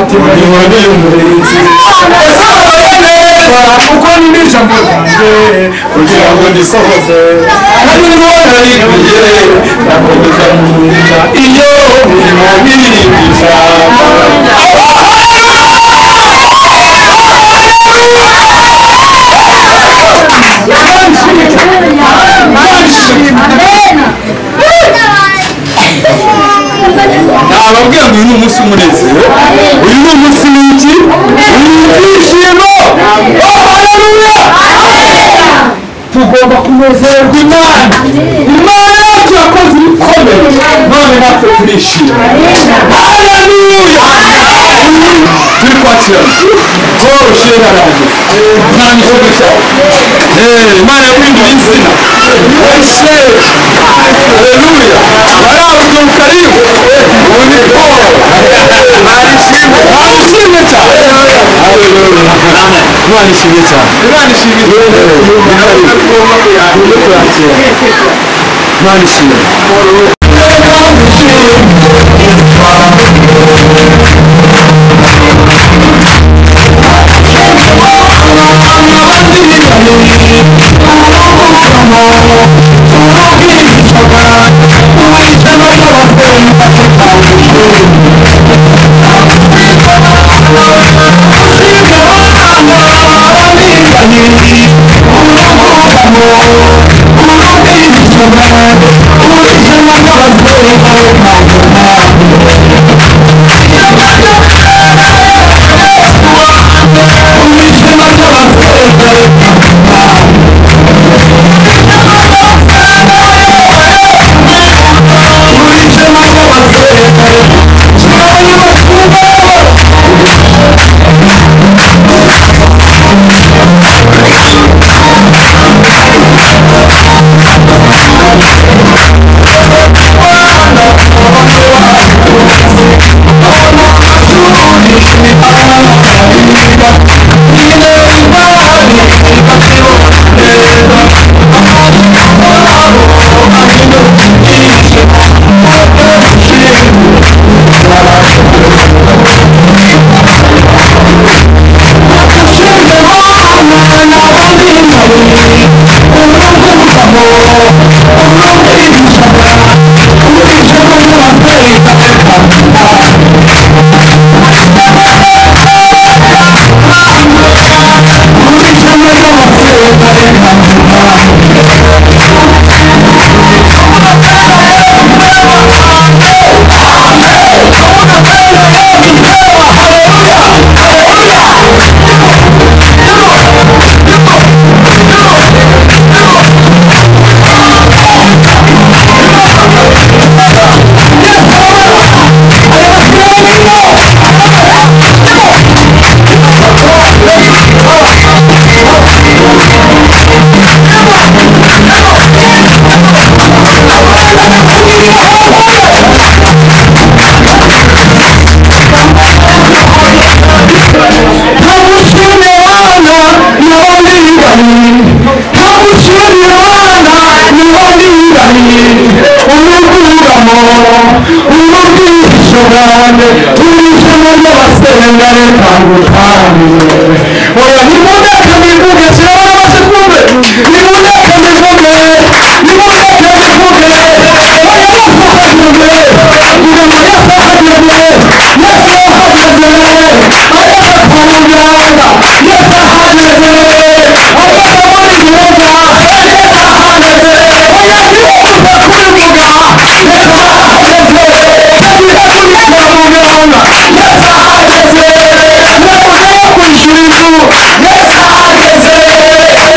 Ati mubibone umurinzi neza uko ni ijambo ryanjye kugira ngo ndisohoze kandi nibona rikwiye ndakomeza mwumva iyo mirimo mirimbisha. Nababwira ngo uyu ni umunsi w'umunezero, uyu ni umunsi w'iki? W'ibyishimo. Haleluya! Tugomba kunezerwa Imana. Imana yacu yakoze ibikomeye, none natwe turishima. Haleluya! Turi kwakirana koroshye narangiza ntangije gutya. Imana yaguhinduriye izina. Haleluya! Baravuga karibu. Ubu ni Paul. Imana ishimwe cyane. Haleluya! Imana ishimwe cyane. Imana ishimwe. Imana ishimwe. Thank you. bwanjye turishema ry'abasenga reka ngutangire oya nimundeke mbivuge shyiramo amashyi twumve nimundeke mbivuge nimundeke mbivuge oya Yesu ahageze kugira ngo Yesu ahageze Yesu ahageze ageze kwa muganga Yesu ahageze ageze muri gereza Yesu ahageze oya ntiwumva kubivuga Yesu ahageze yagiye kuri kwa muganga Yesu ahageze nabuze yo kwishyura inzu Yesu ahageze Yesu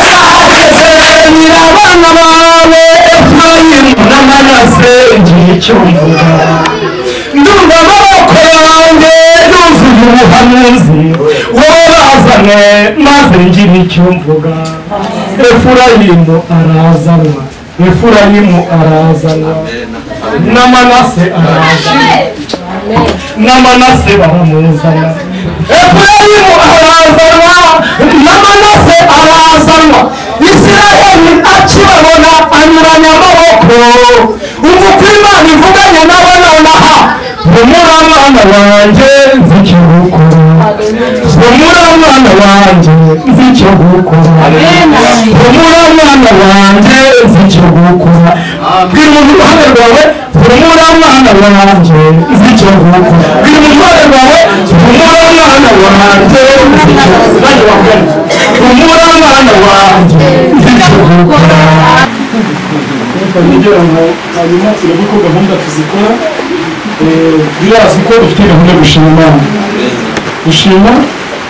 ahageze nyirabana bawe Efurayimu na Manase ngira icyo mvuga ndumva amaboko yanjye yuzuye ubuhanuzi wowe bazane maze ngira icyo mvuga Efurayimu arazanwa Efurayimu arazanwa na Manase arazanwa na Manase baramuzana Efurayimu arazanwa na Manase arazanwa Isiraheli akibabona anyuranya amaboko umva uko Imana ivuganye nawe nonaha humura mwana wanjye nzi icyo gukora humura mwana wanjye nzi icyo gukora humura mwana wanjye nzi icyo gukora bwira umuntu iruhande rwawe humura mwana wanjye nzi icyo gukora bwira umuntu iruhande rwawe humura mwana wanjye nzi icyo gukora humura mwana wanjye nzi icyo gukora kugira ngo hanyuma turebe uko gahunda tuzikora birazwi ko dufite gahunda yo gushima Imana gushima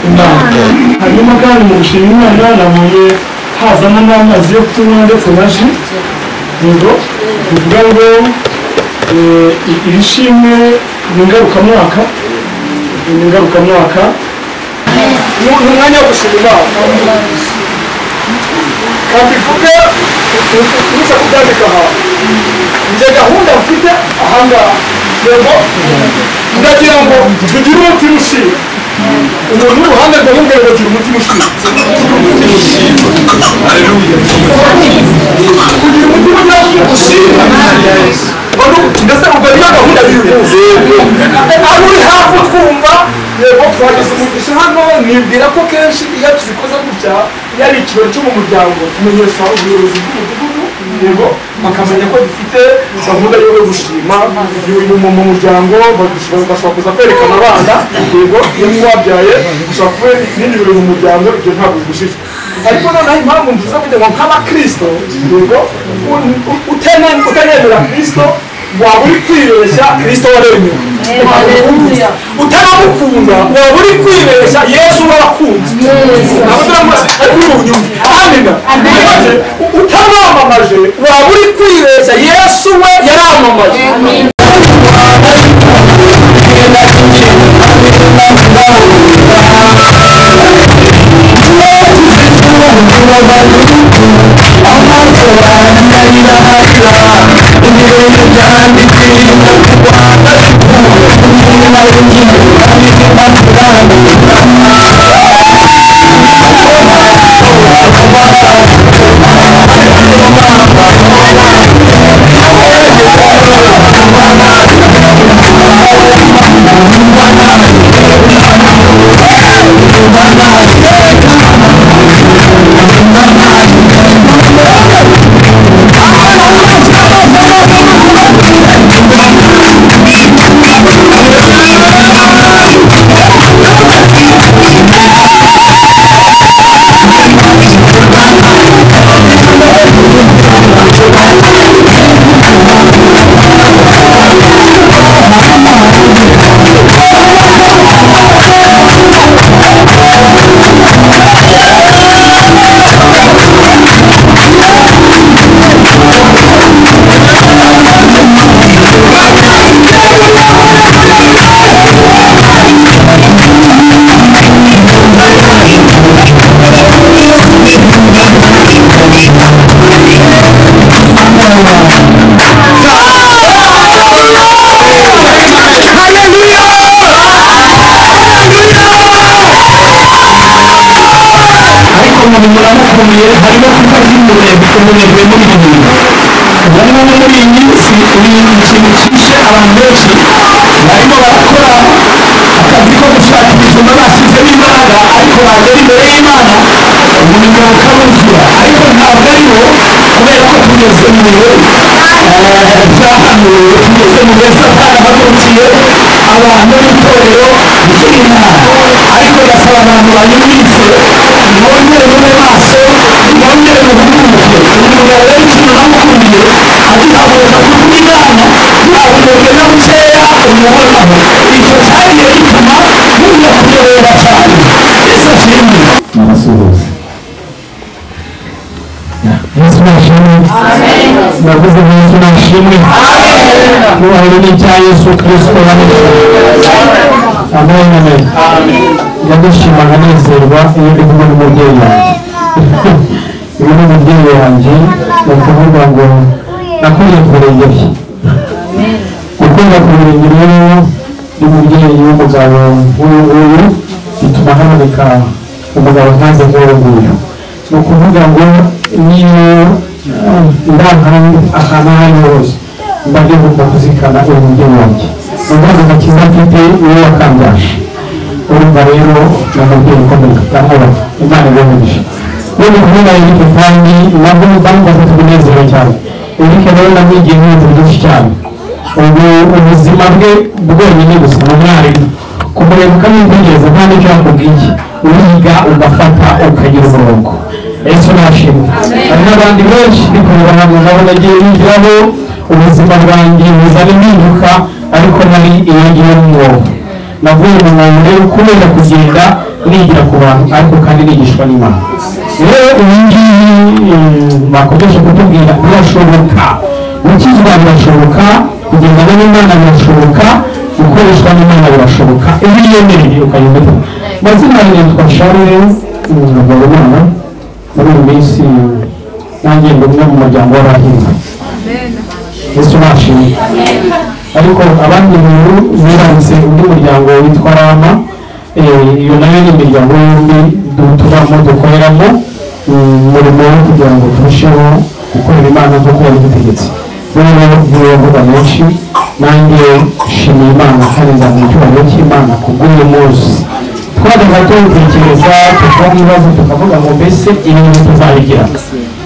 Imana hanyuma kandi mu gushima Imana nabonye hazamo n'amazi yo kunywa ndetse na ji yego bivuga ngo iri shimwe ni ngarukamwaka ni ngarukamwaka ni umwanya wo gushima Imana kandi ivuge uza kubyandika ahantu njye gahunda mfite ahangaha yego ndagira ngo tugire umutima ushima umuntu uruhande rwawe ngo gira umutima ushima kugira umutima ushima ndetse ubwo niyo gahunda y'uyu munsi ari uri hafi twumva yego twagize umugisha hano nibwira ko kenshi iyo tuzikoze gutya iyo ari ikirori cyo mu muryango tumenyesha ubuyobozi bw'umudugudu yego bakamenya ko dufite gahunda yo gushima mu muryango bashobora kuza kwerekana abana yego iyo twabyaye ushobora kuba ibindi birori mu muryango ibyo ntabwo bibujijwe ariko noneho impamvu nziza kugira ngo nk'abakristo yego utanemera Kristo waba uri kwibeshya Kristo waremewe utanamukunda waba uri kwibeshya Yesu warakunze utamwamamaje waba uri kwibeshya Yesu we yaramamaje Muramukomeye harimo kutagira umunebwe muri ibi bintu. Harimo muri iyi minsi uri ikintu cyinshi. Abantu benshi barimo barakora akazi ko gushaka ibijumba bashyizemo imbaraga, ariko bagera imbere y'Imana umurimo ukabuzura, ariko ntabwo ari bo, kubera ko tugeze mu bihe byahanuwe, tugeze mu bihe Satani ahagurukiye abantu b'itorero ry'Imana. Ariko ndasaba abantu banyumvise, mwongere mube maso, mwongere muhuguke. Uyu mugabo rero ikintu namukundiye, agihaguruka kuvuga Imana, ntabwo na bukeya umubonaho. Icyo cyagiye gituma nkunda kumureba cyane. Yesu ashimwe. Nabasuhuza. Yesu nashimwe. Navuze ngo Yesu nashimwe. Cyubahiro ni icya Yesu Kristo wanesheje. Amen, amen. Njya ndishima nkanezerwa iyo ndi kumwe n'umubyeyi wanjye. Uyu ni umubyeyi wanjye, ni ukuvuga ngo nakuriye ku birenge bye. Gukunda ku birenge rero n'umubyeyi w'umugabo nk'uyu nguyu bituma haboneka umugabo nkanze nk'uyu nguyu. Ni ukuvuga ngo niyo ndahantu ahantu aho ariho hose mba ngomba kuzirikana uyu mubyeyi wanjye. Ni ukuvuga agakiza mfite niwe wakambyaje. Urumva rero ni umubyeyi ukomeye, ndamwubaha. Imana ibahe umugisha. Rero kumwe na Eric kandi nabwo ndamufata tunezerewe cyane. Eric rero namwigiye ibintu byinshi cyane. Ubu ubuzima bwe bwonyine gusa ni umwarimu. Kumureba ukamwitegereza nta n'icyo yakubwiye, uriga ugafata ukagira umurongo. Yesu nashimwe. Hari n'abandi benshi ndi kureba hano nabo nagiye bigiraho, ubuzima bwanjye buzana impinduka, ariko nari iyo ngiyo mu mwobo. Navuye mu mwobo rero kubera kugenda nigira ku bantu, ariko kandi nigishwa n'Imana. Rero ibi ngibi bakomeje kutubwira birashoboka, gukizwa birashoboka, kugendana n'Imana birashoboka, gukoreshwa n'Imana birashoboka, iyo uyemereye ukayumva. Amazina yanjye yitwa Charles Habyarimana. Muri iyi minsi nanjye ndi umwe mu muryango w'abahinzi. Yesu nashimwe. Ariko abandi bintu biranze undi muryango witwa Rama, iyo nayo ni imiryango yombi tubamo dukoreramo umurimo wo kugira ngo turusheho gukorera Imana nk'uko yabidutegetse. Rero ntibavuga menshi, nanjye nshimiye Imana kandi nzamuha icyubahiro cy'Imana kubw'uyu munsi. Twajyaga tuwutekereza tukagira ibibazo tukavuga ngo mbese ibi bintu tuzabigira.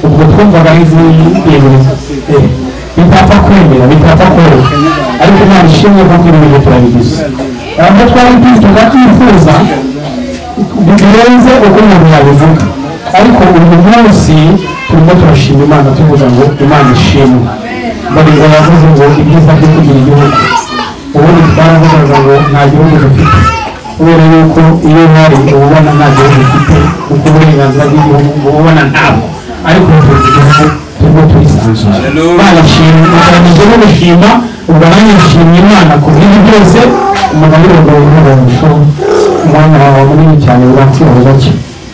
Ubwo twumvaga ari ibintu bitapfa kwemera, bitapfa koroha, ariko Imana ishimwe kuko ibi bintu turabigize. Aho twari tuzi tukabyifuza birenze uko umuntu yabivuga, ariko uyu munsi turimo turashima Imana tuvuga ngo Imana ishimwe. Baringa yavuze ngo ibyiza byo kugira igihugu. Ubundi twaravugaga ngo nta gihugu dufite, kubera yuko iyo hari ububona nta gihugu ufite, kuko uburenganzira bw'igihugu ububona ntabwo, ariko ubu igihugu turimo turisanzura. Imana ishimwe, mugamije no gushima, ubwo nanjye nshimye Imana ku bw'ibyo byose. Umuntu abirongoye nk'uburisho, umwanya wawe munini cyane uratira gake.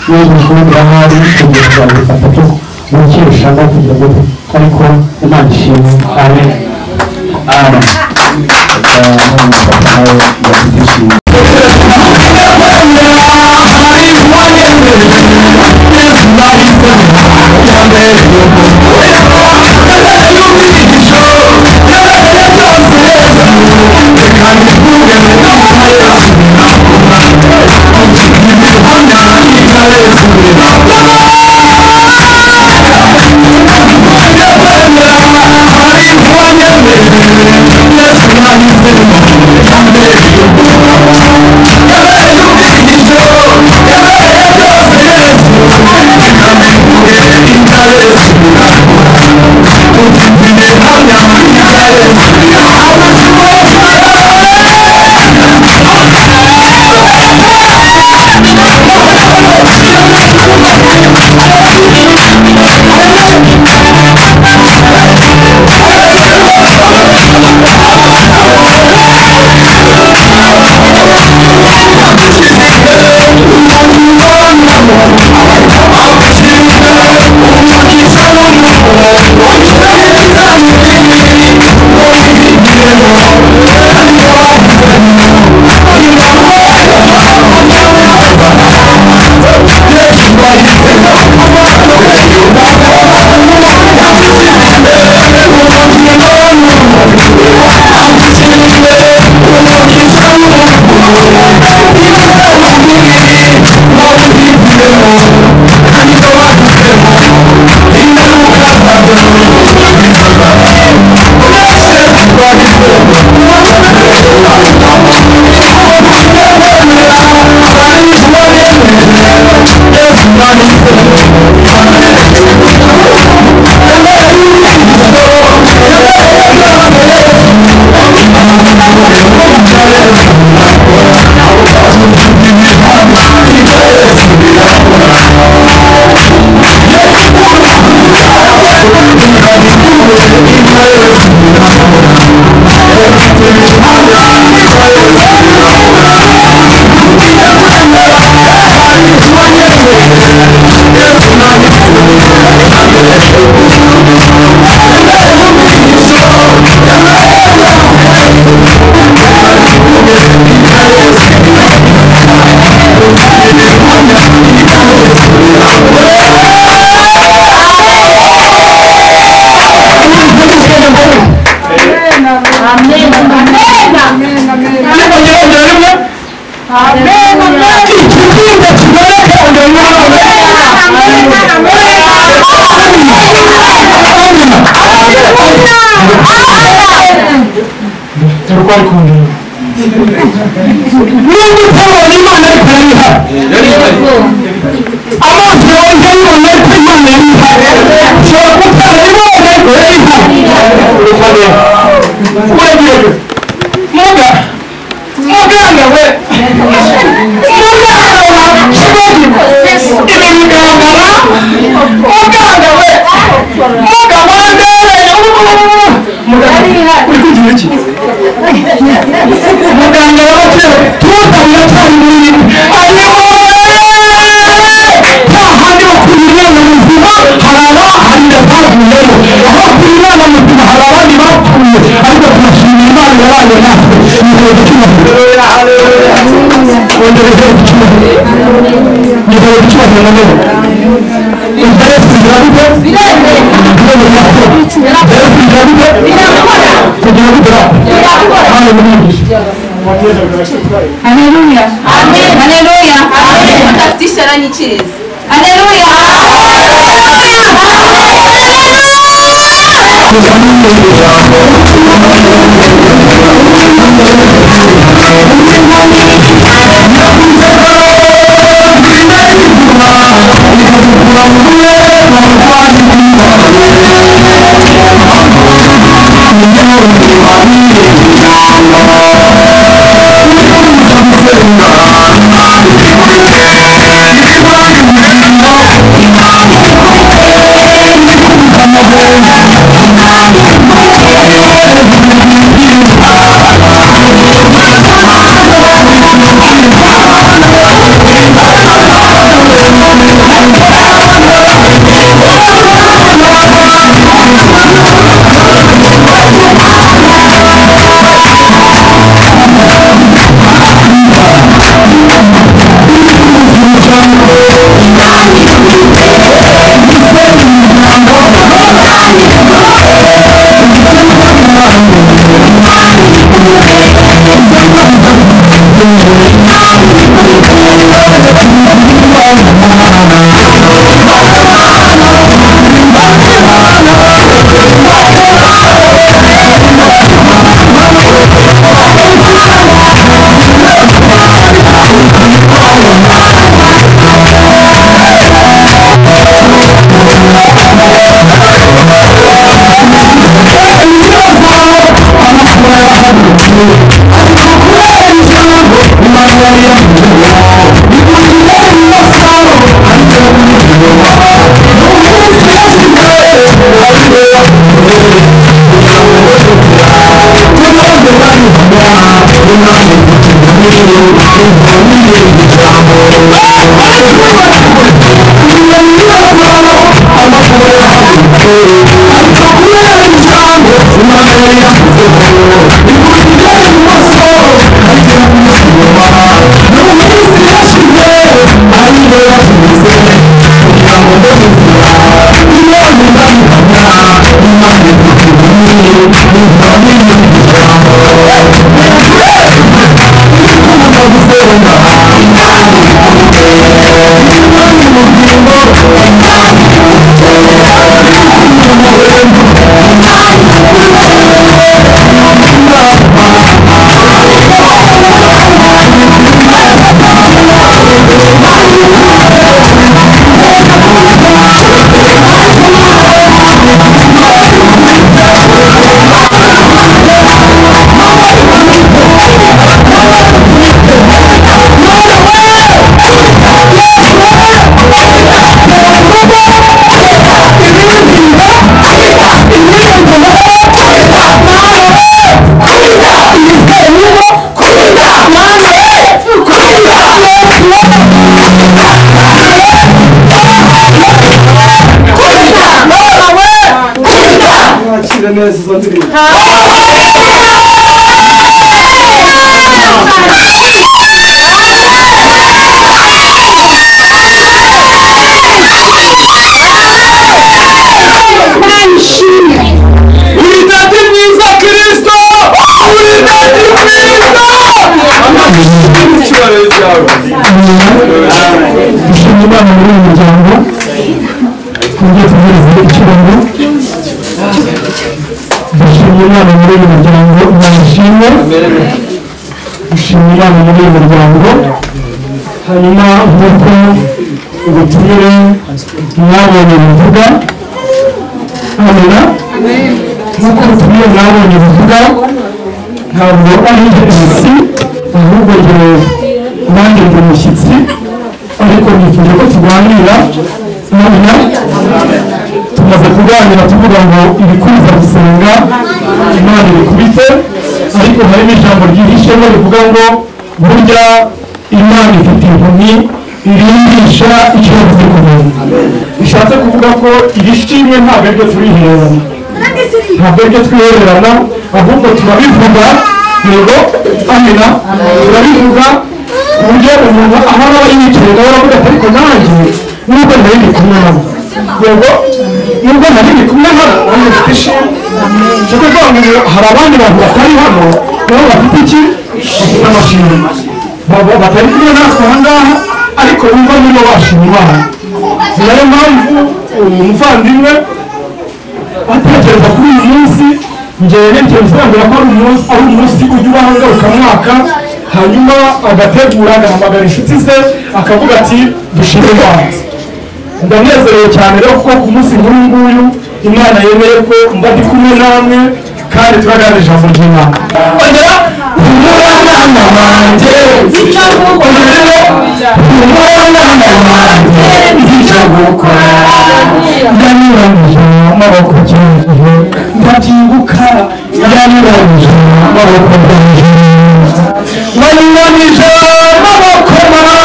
Niba ubundi ahari tugiye kuzabifata byo gukesha no kugira ngo, ariko Imana ishimwe. Amen. Amen. Yeah. Haleluya. Amen. Haleluya. Amen. Mutafitisha aranyikiriza. Haleluya. ndirimbo. Uri dadi mwiza Kristo, uri dadi mwiza. Dushima Imana muri uyu muryango, twongere tuhereze icyubahiro. Dushima Imana muri uyu muryango, Imana ishimwe. Dushima Imana muri uyu muryango. Hanyuma nk'uko ubutumire mwabonye buvuga, amina. Nk'uko ubutumire mwabonye buvuga, ntabwo ari MC, ahubwo njye nanjye ndi umushyitsi, ariko nifuje ko tuganira. Amina. Tumaze kuganira tuvuga ngo ibikuza gusenga Imana ibikubite, ariko harimo ijambo ryihishemo rivuga ngo burya Imana ifite inkoni irindisha icyo yavuze ku muntu. Bishatse kuvuga ko iri shimwe ntabwo ariryo turihererana, ntabwo ariryo twihererana, ahubwo turabivuga. Yego, amina. Turabivuga ku buryo umuntu aho aba yicaye nawe aravuga ati ariko nanjye nubwo nari ndi kumwe nabo, yego nubwo nari ndi kumwe nabo nanjye mfite ishimwe. Cyo kuvuga ngo hari abandi bantu batari hano nabo bafite iki? Bafite amashimwe, batari kumwe natwe aha ngaha, ariko bumva muri bo bashima Imana. Ni nayo mpamvu umuvandimwe atekereza kuri uyu munsi, njyewe ntekereza bisobanura ko ari umunsi ujya ubaho ngarukamwaka, hanyuma agategura agahamagara inshuti ze akavuga ati dushime Imana. Ndanezerewe cyane rero kuko ku munsi nk'uyu nguyu Imana yemeye ko mba ndi kumwe namwe kandi turaganira ijambo ry'Imana. Ongera humura mwana wanjye, ongera humura mwana wanjye, nzica gukora. Yanyuranyije amaboko cyane, ndabyibuka. Yanyuranyije amaboko cyane, wanyuranyije amaboko Mana,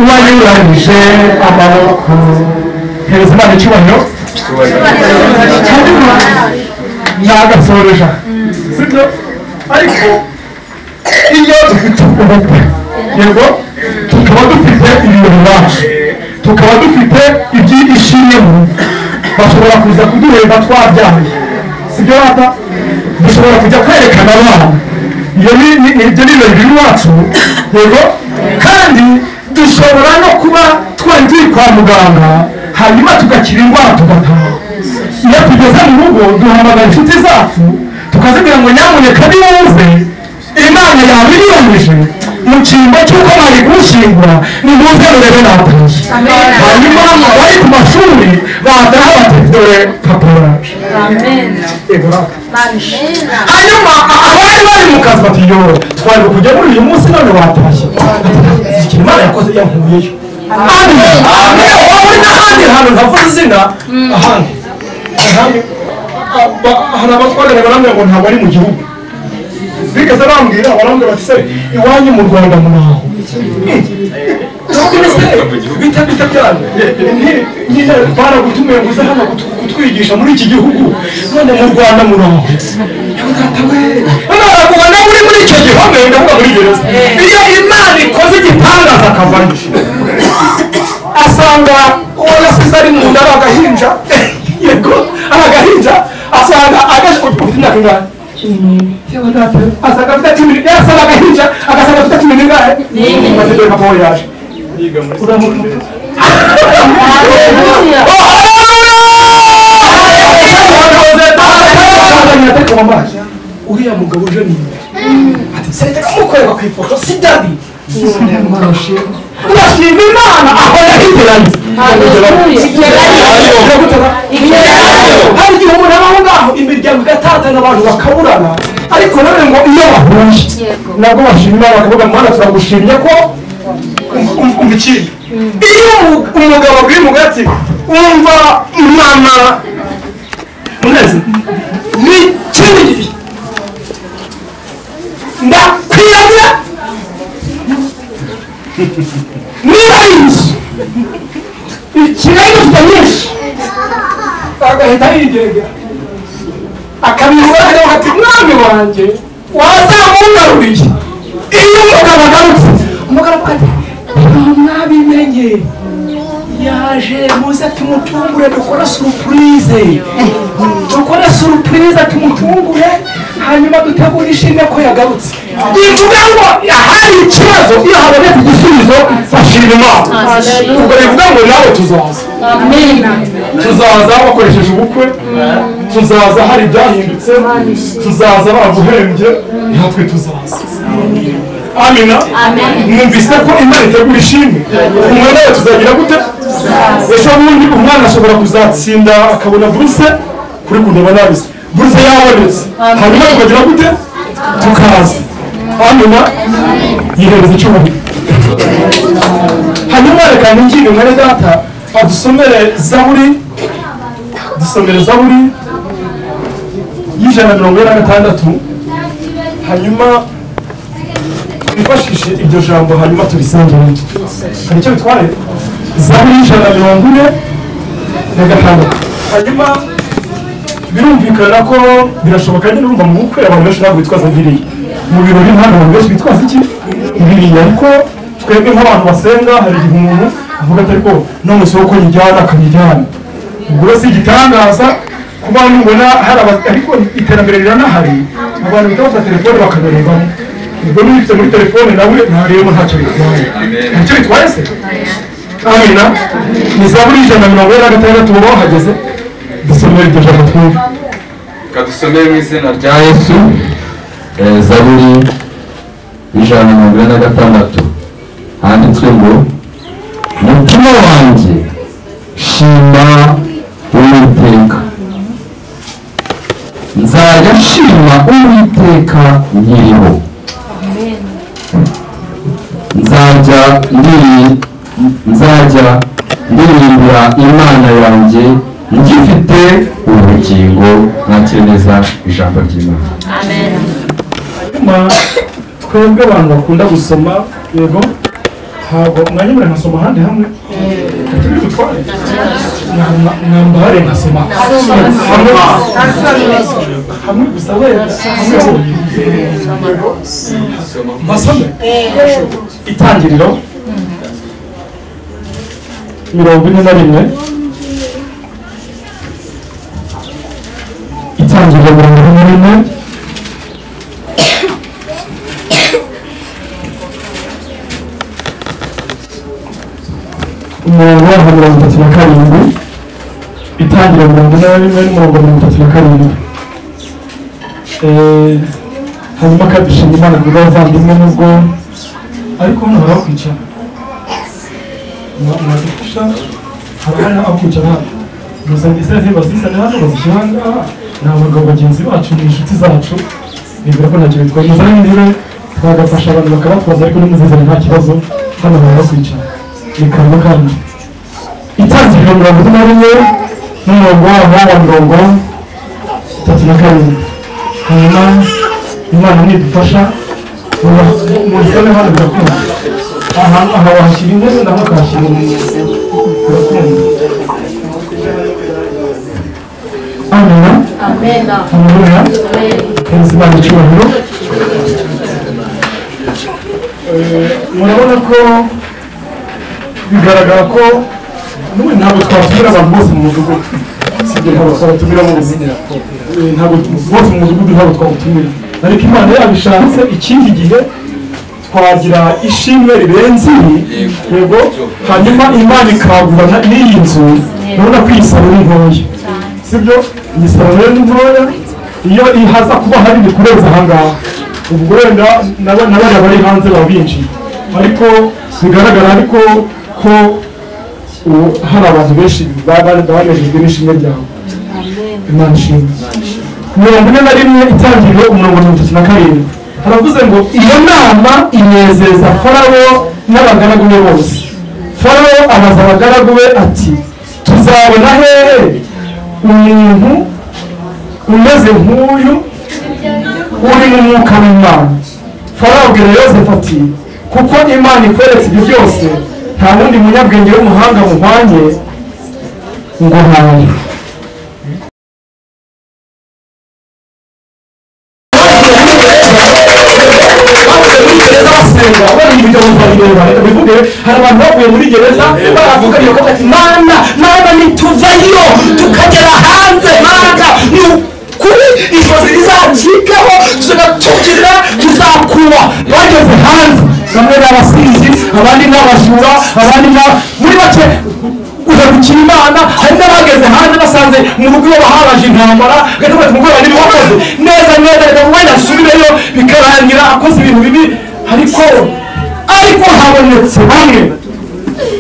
wanyuranyije amaboko. Hereza Imana icyubahiro. Nagasoreja, sibyo? Ariko iyo dufite ubukwe, yego, tukaba dufite ibirori iwacu, tukaba dufite iby'ishimwe mu rugo, bashobora kuza kuduhemba twabyaye, sibyo rata? Dushobora kujya kwerekana abana, ibyo ni ibirori biri iwacu, yego. Kandi dushobora no kuba twari turi kwa muganga, hanyuma tugakira indwara tugataha. Iyo tugeze mu rugo duhamagara inshuti zacu tukazibwira ngo nyamuneka nimuze, Imana yabinyuranyije mu cyimbo cy'uko bari kunshyingura, nimuze murebe natashye. Hanyuma bari ku mashuri bataha bati dore papa wacu. Hanyuma abari bari mu kazi bati yo twari kujya muri uyu munsi none watashye. Ati Imana yakoze yankuyeyo. Amen. Waba n'ahandi hantu ntavuze izina, ahandi hari abatwagana barambwira ngo ntabwo ari mu gihugu. Bigeze bambwira barambwira bati se iwanyu mu Rwanda muraho. Bita bita byanyu nyine baragutumiye ngo uze hano kutwigisha muri iki gihugu, none mu Rwanda muraho. None barakubona uri muri icyo gihome, ndavuga muri gereza. Iyo Imana ikoze igitangaza akavayo, asanga uwo yasize ari mu nda ari agahinja, yego ari agahinja, asanga ufite imyaka ingahe? Asanga afite 10, yasanga agahinja agasanga afite 10 n'ingahe? Ati dore papa we yaje. Uriya mugabo uje ni ati sereka mukorera ku ifoto si dadi. Urashima Imana aho yahigeranye. Hari igihe umuntu aba aho ngaho imiryango igatatana abantu bakaburana, ariko none ngo iyo bahuje nabwo bashima Imana bakavuga Mana turagushimye ko umva ikindi. Iyo umugabo abwiye umugore ati umva mama muneze ni ikindi gihe ndakwiyamira niba ari inzu ikigali dufite nyinshi agahita yigenga. Akabirura ati mwami wanjye wazamungaruriye. Iyo umugabo agarutse, umugabo avuga ati mwabimenye yaje, muze tumutungure dukora surprise, dukora surprise tumutungure, hanyuma dutegure ishimwe ko yagarutse. Bivuga ngo ahari ikibazo iyo habonetse igisubizo bashima Imana. Ubwo bivuga ngo nawe tuzaza, tuzaza bakoresheje ubukwe, tuzaza hari ibyahindutse, tuzaza baguhembye, natwe tuzaza. Amina. Mwumvise ko Imana itegura ishimwe, umwe nawe tuzagira gute? Ejo bundi umwana ashobora kuzatsinda akabona buruse kuri kundeba nabize, buruse yabonetse, hanyuma tukagira gute? Tukaza. Amina. Yihereza icyubahiro. Hanyuma reka ningire mwene data adusomere Zaburi, dusomere Zaburi y'146, hanyuma twifashishe iryo jambo, hanyuma turisengere. Hari icyo bitwaye? Zaburi y'146. Hanyuma birumvikana ko birashoboka nyine, urumva mu bukwe abantu benshi ntabwo bitwaza biriya, mu birori ntabwo abantu benshi bitwaza iki biriya, ariko twebwe nk'abantu basenga hari igihe umuntu avuga ati ariko no mu isoko yijyana akabijyana. Ubwo si igitangaza kuba nubona hari, ariko iterambere riranahari, abantu bahita bafata telefone bakabirebamo. Ubwo niba ufite muri telefone nawe ntareba ntacyo bitwaye, ntacyo bitwaye se? Amina. Ni Zaburi 146, uba wahageze, dusomere iryo jambo twumve. Reka dusomere mu izina rya Yesu. Zaburi 146 handitswe ngo mutima wanjye shima Uwiteka, nzajya nshima Uwiteka nkiriho, nzajya ndirimbira Imana yanjye ngifite ubugingo. Mwakire ijambo ry'Imana. Amen. Hanyuma twebwe abantu bakunda gusoma, yego ntabwo mwanyemera nkasoma ahandi hamwe, turi gutware mwambare nkasoma hamwe gusa wenda hamwe masome. Itangiriro 41, Itangiriro 41, umurongo wa 37, Itangiriro 41 n'umurongo 37. Hanyuma kadushima Imana ku bw'abavandimwe, nubwo ariko hano hari aho kwicara, mwadufasha, hari aho kwicara hano, muzanye intebe bazizane hano bazishyira aha ngaha, ni abagabo bagenzi bacu, ni inshuti zacu, nibwira ko ntacyo bitwaye. Muzane intebe twagafasha abantu bakabatwaza, ariko nimuzizane nta kibazo, hano hari aho kwicara. Ni karibu kandi. Itangiriro 41 n'umurongo waho wa 37. Hanyuma Imana nidufasha muzane hano birakunda, aha wahashyira intebe naho ukahashyira intebe, birakunda. Amina. Amina. Haleluya. Imana icyubahiro. Murabona ko bigaragara ko n'ubu ntabwo twatumira abantu bose mu mudugudu, sibyo? Ntabwo twabatumira bose, ntabwo bose mu mudugudu ntabwo twabatumira, ariko Imana yabishatse ikindi gihe twagira ishimwe rirenze iri, yego. Hanyuma Imana ikagurana n'iyi nzu, urabona ko iyi salo ni ntoya, sibyo? Iyi salo rero ni ntoya, iyo ihaza kuba hanini kurenza aha ngaha, ubwo wenda n'abariya bari hanze baba binjiye, ariko bigaragara ariko ko hari abantu benshi banejejwe n'ishimwe ryawe. Imana ishimwe. 41 Itangiriro umurongo 37 haravuze ngo iyo nama inezeza Farawo n'abagaragu be bose. Farawo abaza abagaragu be ati tuzabona hehe umuntu umeze nk'uyu uri mu mwuka w'Imana? Farawo abwira Yozefu ati kuko Imana ikweretse ibyo byose, nta wundi munyabwenge w'umuhanga muhwanye ngo ntawe. gereza basenga bari ibyo bumva reka bivuge. Hari abantu bavuye muri gereza baravuga ko ati mana mana nituvayo tukagera hanze mana ni kuri ifozi rizacikaho tuzatugira tuzakuba. Bageze hanze bamwe n'abasinzi, abandi n'abajura, abandi na muri bake guhemukira Imana. Hari n'abageze hanze basanze mu rugo iyo bahabaje intambara gato bati mugoroba niba wakoze neza neza reka wenda asubireyo, bikarangira akoze ibintu bibi. Ariko habonetse bamwe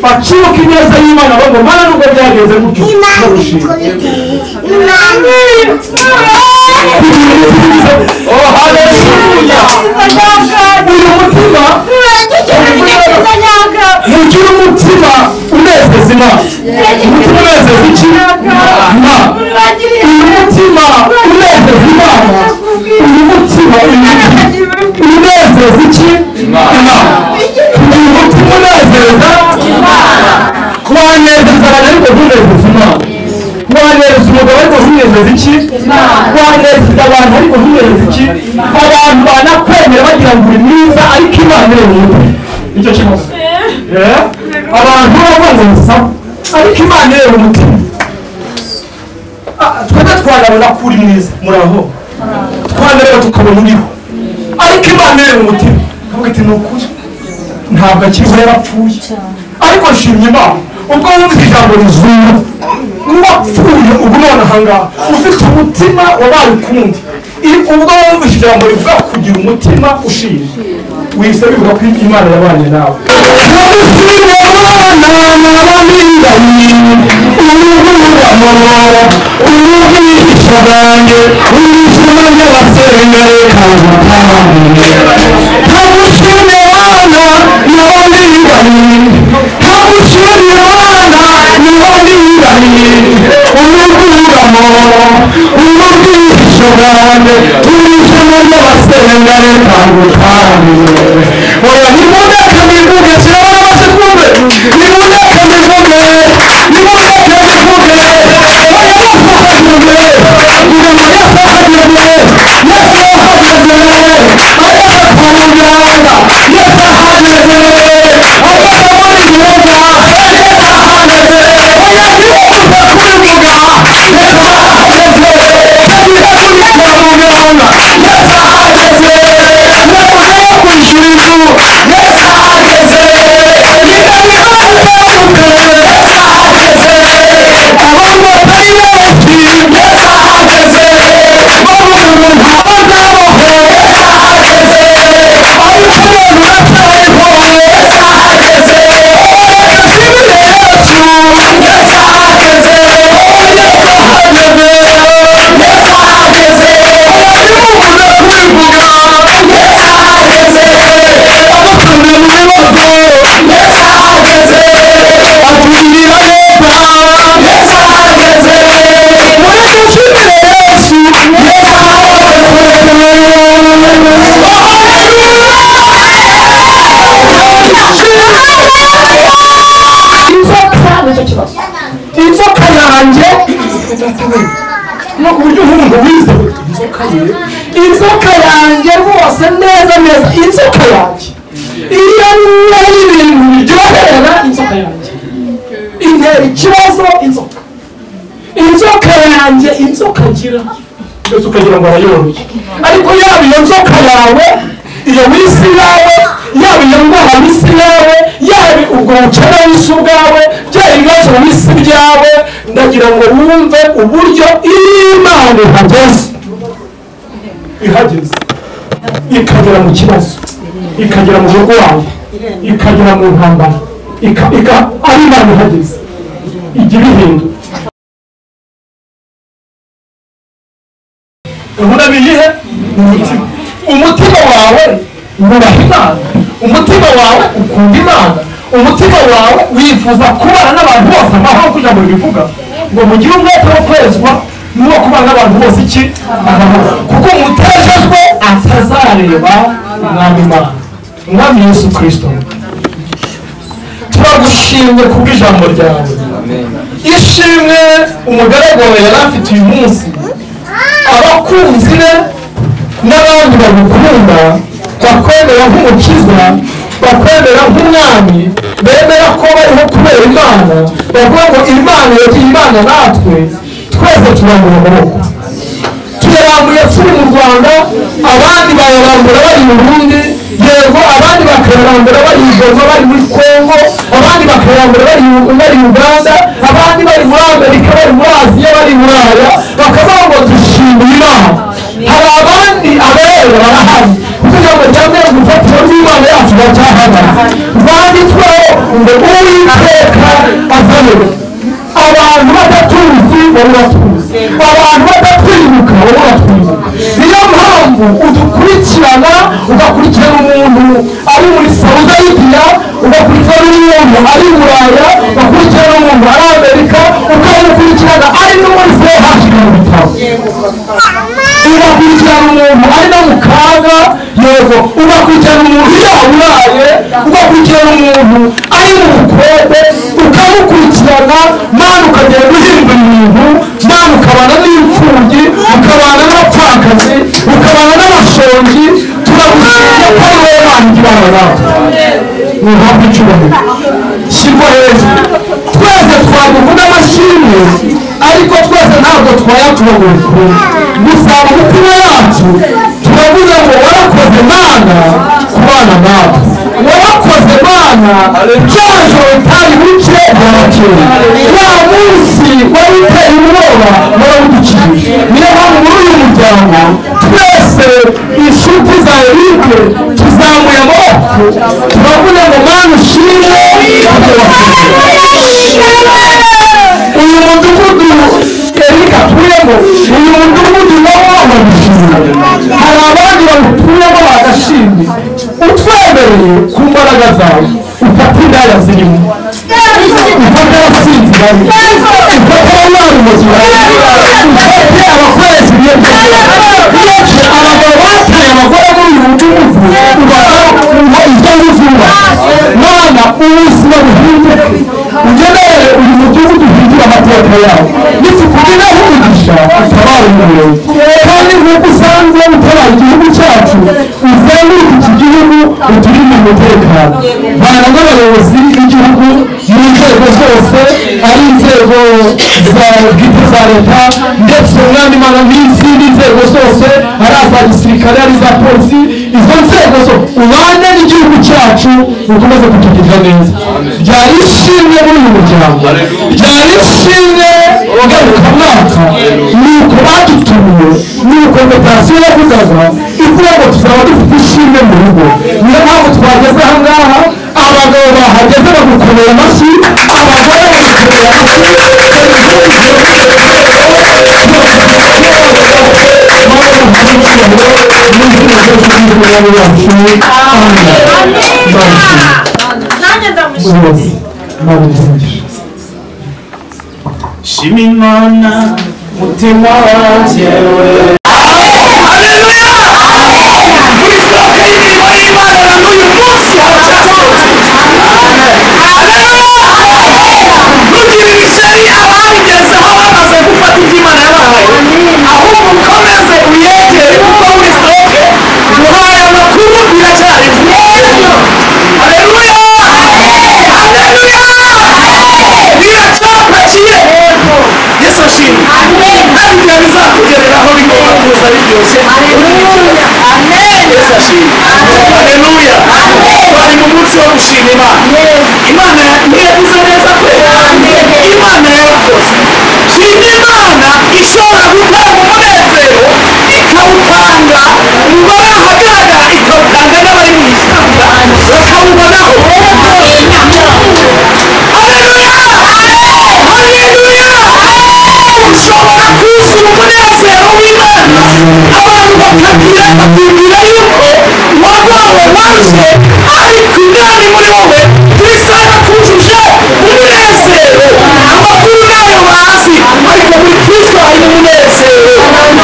bacibuka ineza y'Imana bago mana nubwo byagenze gutyo ndagushima. Oh haleluya. Uyu mutima mugira umutima unezeza Imana. Umutima unezeza iki? Imana. Uyu mutima unezeza Imana. Uyu mutima unezeza iki? Imana. Uyu mutima unezeza Imana. Wanezeza abantu ariko ntunezeze Imana. Wanezeza umugabo ariko ntunezeze iki? Wanezeza abantu ariko ntunezeze iki? Abantu banakwemera bagira ngo uri mwiza ariko Imana ireba umutima. Nicyo kibazo. Abantu bavuga ngo ariko Imana ireba umutima. Twebwe twanabona ko uri mwiza, muraho twanareba tukabona uriho, ariko Imana ireba umutima ikavuga iti ni ukuri ntabwo akiriho yarapfuye. Ariko nshimye Imana ubwo wumvise ijambo rizura n'uwapfuye ubu none aha ngaha ufite umutima wabaye ukundi. Ubwo wumvise ijambo rivuga kugira umutima ushimye, wihise bivuga ko Imana yabanye nawe. Inzoka yanjye no ku buryo nk'umuntu wize inzoka yanjye rwose neza neza inzoka yanjye iyo nari ibintu biryohera inzoka yanjye intera ikibazo. Inzoka yanjye inzoka ngira ndetse ukagira ngo arayoroye, ariko yaba iyo nzoka yawe iyo wisi yawe, yaba iyo ndwara wisi yawe, yaba ubwo bukene wisi ubwawe, byaba ibibazo wisi byawe, ndagira ngo wumve uburyo Imana ihageze ikagera mu kibazo, ikagera mu burwayi, ikagera mu ntambara, ari Imana ihageze ijya ibihindura. Gahunda biyihe? Umutima. Umutima wawe wubaha Imana, umutima wawe ukunda Imana, umutima wawe wifuza kubana n'abantu bose amahoro, kugira ngo bivuga ngo mugire umwete wo kwezwa n'uwo kubana n'abantu bose iki amahoro, kuko umutejejwe atazareba Umwami Imana. Umwami Yesu Kristo, turagushimye kubw'ijambo ryawe. Ishimwe umugaragu wawe yari afite uyu munsi, abakunzi be n'abandi bagukunda bakwemera. Bakwemera nk'umukiza, bakwemera nk'umwami, bemera ko bariho kubera Imana, bavuga ngo Imana yagiye Imana natwe twese turambura amaboko. Tuyarambuye turi mu Rwanda, abandi bayarambura bari mu Burundi, yego abandi bakayarambura bari i Goma, bari muri Kongo, abandi bakayarambura bari Uganda, abandi bari muri Amerika, bari muri Aziya, bari i Buraya, bakavuga ngo dushimira Imana. Hari abandi abera barahari kugira ngo cyangwa gufatira n'Imana yacu bacyahagaze. Banditsweho ngo Uwiteka azanire abantu badatuzi wowe uratuzi, abantu badatwibuka wowe uratwibuka. Niyo mpamvu udukurikirana, ugakurikirana umuntu ari muri Saudi Arabia, ugakurikirana umuntu ari i Buraya, ugakurikirana umuntu ari Amerika, ukamukurikirana ari no muri CHK mu bitaro, ugakurikirana umuntu ari no mu kaga, yego ugakurikirana umuntu yaburaye, ugakurikirana umuntu ari mu bukode, ukamukurikirana Mana ukagenda uhindura ibintu, Mana ukabana n'imfubyi, ukabana n'abapfakazi, ukabana n'abashonji. Turagushimye ko ari wowe Mana igibana natwe. Uhabwe icyubahiro, shyirwa hejuru. Twese twakuvuga amashimwe, ariko twese ntabwo twayatura ngo bikunde. Gusa mu mitima yacu turavuga ngo warakoze Mana kubana natwe, warakoze Mana cya joro utari buke bwarakeye, wa munsi wari uteye ubwoba warawudukijije. Niyo mpamvu muri uyu muryango twese inshuti za Eric tuzamuye amaboko turavuga ngo Mana ushimwe. Uyu mudugudu Eric atuyemo, uyu mudugudu nawo bagushimye, hari abandi bawutuyemo bagashimye. Utwemereye ku mbaraga zawe ufate indaya zirimo, ufate abasinzi barimo, ufate abanywarumogi barimo, ufate abakoresha ibiyobyabwenge, abagabo bataye abagore muri uyu mudugudu ubaha ibyo wuzuba. Mana ubuzima buhinduke, ugenere uyu mudugudu uhindure amateka yawe. Nitukugeneho umugisha utabara umurenge, kandi nk'uko usanzwe utabara igihugu cyacu, uzenguruke iki gihugu uturinde umutekano. Bana n'abayobozi b'igihugu mu nzego zose, ari inzego za bwite za leta, ndetse umwami Imana n'izindi nzego zose, ari iza gisirikare, ari iza polisi, izo nzego zose ubane n'igihugu cyacu ukomeze kutugirira neza. Byari ishimwe muri uyu muryango, byari ishimwe ngarukamwaka, nuko badutumiye, nuko meditasiyo yavugaga ivuga ngo tuzaba dufite ishimwe mu rugo. Niyo mpamvu twageze aha ngaha, abagabo bahageze bagukomera amashyi, abagore bagukomera amashyi. Shima Imana mutima wanjye we. Haleluya! Muri sitoke y'imirimo y'Imana na n'uyu munsi haracyasohotse. Haleluya! Ntugirire ishyari ababigezeho bamaze gufata ibyo Imana yabahaye, ahubwo ukomeze uyegere kuko muri sitoke guhaye amakuru biracyarimo. Haleluya! Haleluya! Biracyapakiye. Yesu ashimwe. Hari igihe bizakugereraho bigomba kuza biryoshye. Yesu ashimwe. Haleluya. Bari mu munsi wo gushima Imana. Imana ntiyagize neza kwe. Imana yarakoze. Shima Imana ishobora gutanga umunezero, ikawutanga mu bari ahagaragara, ikawutanga n'abari mu ishyamba bakawubonaho. Haleluya! Haleluya! Ushobora kuzura umunezero w'Imana, abantu bakabwira bakibwira yuko wagowe warushye, ariko Imana muri wowe Kristo yarakujuje umunezero. Amakuru nayo bazi, ariko muri Kristo harimo umunezero.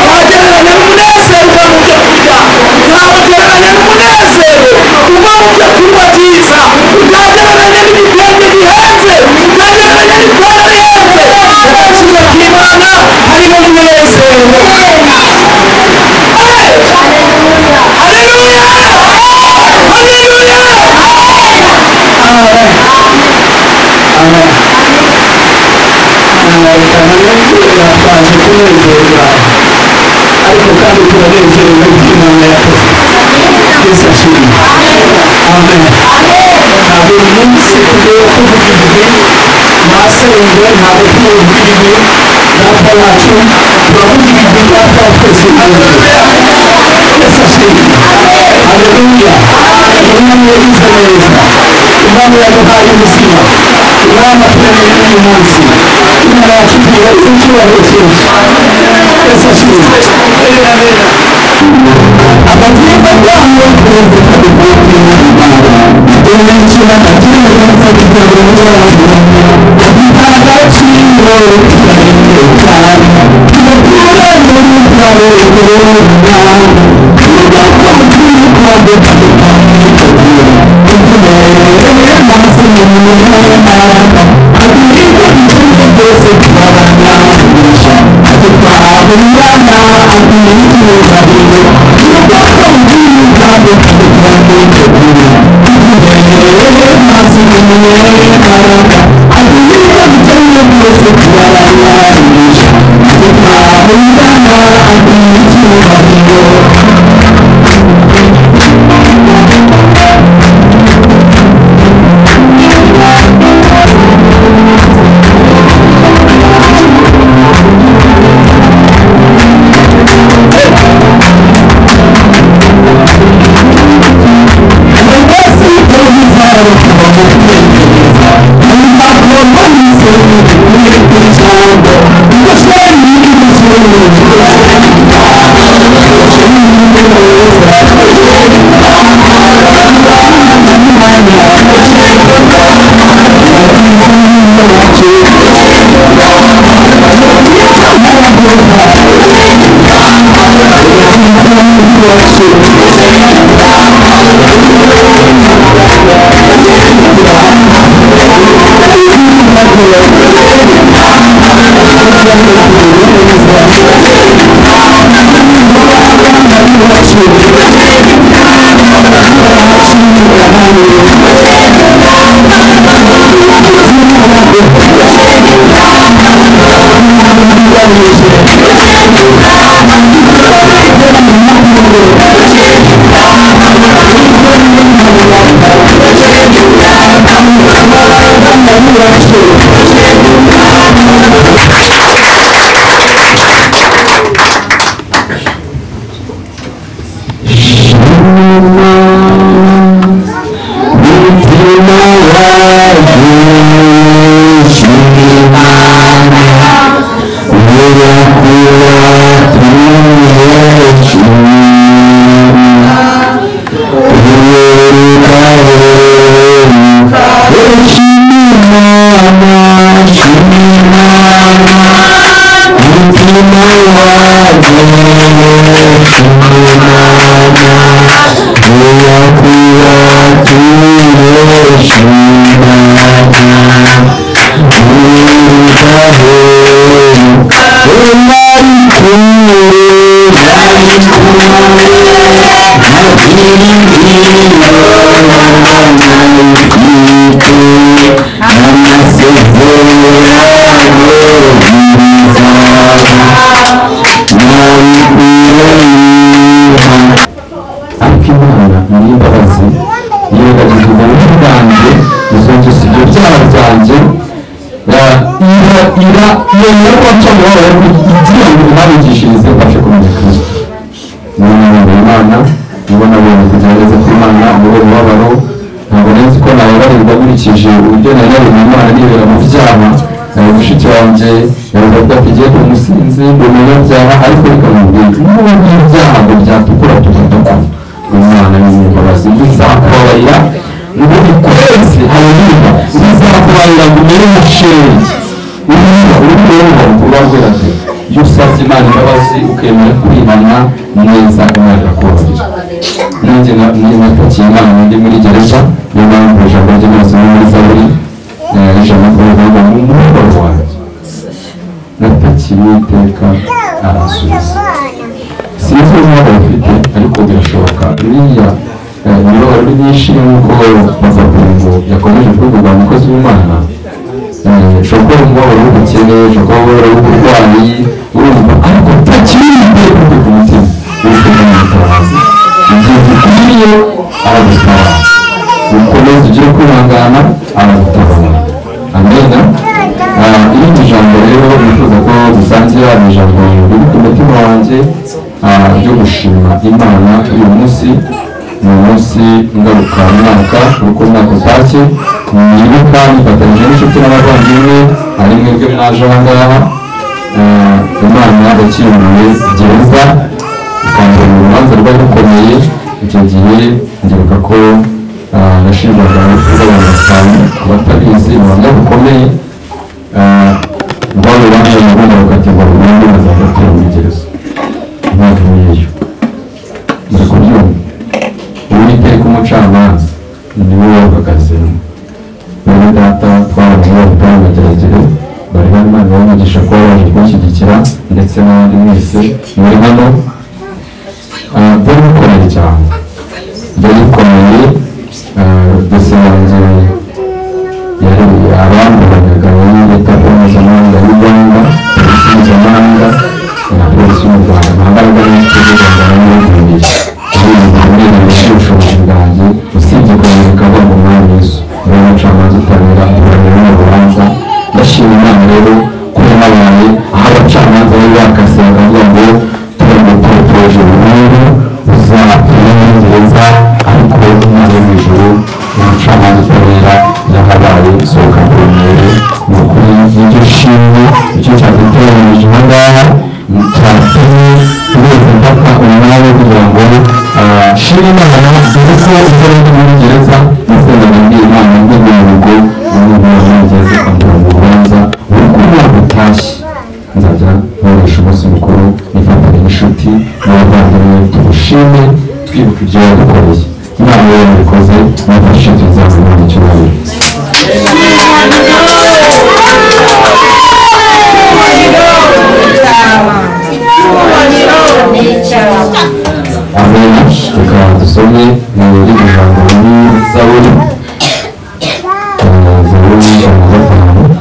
Wagereranya n'umunezero uva mu byo kurya, ntawagereranya n'umunezero uva mu byo kunywa byiza, utagereranya n'ibitenge bihenze, utagereranya n'ipantaro ihenze. Agaciro k'Imana harimo umunezero. Haleluya! Kunezerwa, ariko kandi turanezerewe n'Imana yakoze. Yesu ashimwe. Amen. Ntabwo uyu munsi tugiye kuvuga ibigwi masenge, ntabwo tuvuga ibigwi data wacu, turavuga ibigwi data wa twese. Yesu ashimwe. Haleluya. Umwami yagize neza, Imana yaduhaye ubuzima, Imana turemeye uyu munsi, Imana yacu tuyibarize icyubahiro cyinshi. Yesu ashimwe. Ushobora kuba umubabaro w'ubukene, ushobora kuba umubabaro w'uburwayi, urumva ariko utakiri iteka ku mutima. Uwiteka ni umutabazi, igihe gikwiriye aragutabara. Ukomeze ugire kwihangana, aragutabara. Amena. Irindi jambo rero nifuza ko dusangira ni ijambo riri ku mutima wanjye ryo gushima Imana. Uyu munsi ni umunsi ngarukamwaka, uko umwaka utashye nibuka nifatanyije n'inshuti n'abavandimwe, ari mwebwe mwaje aha ngaha. Imana yakinguye gereza ikanzanira urubanza rwari rukomeye. Icyo gihe ndibuka ko nashinjwaga urupfu rw'abantu batanu, abatabizi ubuhamya bukomeye rwari urubanza nagomba gukatirwa burundu nkazajya muri gereza imyaka nk'iyo. Muri kubyumva, Uwiteka umucamanza niwe waruhagazemo. Bene data twabanye bari mageragere, bari bari Imana bamugisha kuba baje kunshyigikira, ndetse n'abandi mwese muri hano. Byari bikomeye cyane, byari bikomeye. Dosiye yanjye yari abamburanyaga muri leta mpuzamahanga y'Uganda, polisi mpuzamahanga na polisi y'u Rwanda. Nta mbaraga nyinshi z'u Rwanda nari bibiri ubushobozi bwanjye usibye kubereka ngo umwami Yesu niwe mucamanza utabera, uburamira n'urubanza. Ndashima Imana rero ko yabaye aho abacamanza bari bakase bakavuga ngo turamupopoje burundu uzapfira muri gereza, ariko Imana yo mu ijuru umucamanza utabera yahabaye sohoka kuremere. Ni ukuri niryo shimwe, icyo cyaduteranyirije aha ngaha cyatumye twese mfata umwanya kugira ngo shima Imana, dore ko ibyo ndi muri gereza nasengaga mbwira Imana ndi mu rugo, umuntu muri gereza akambura mu rubanza, buri uko umwaka utashye nzajya nkoresha umunsi mukuru nifatanya n'inshuti n'abavandimwe tugushime twibuka ibyo yadukoreye. Imana rero yabikoze, nafashe tuzamura mu cyubahiro. Amen. Reka dusome muri ijambo muri Zaburi, Zaburi 105.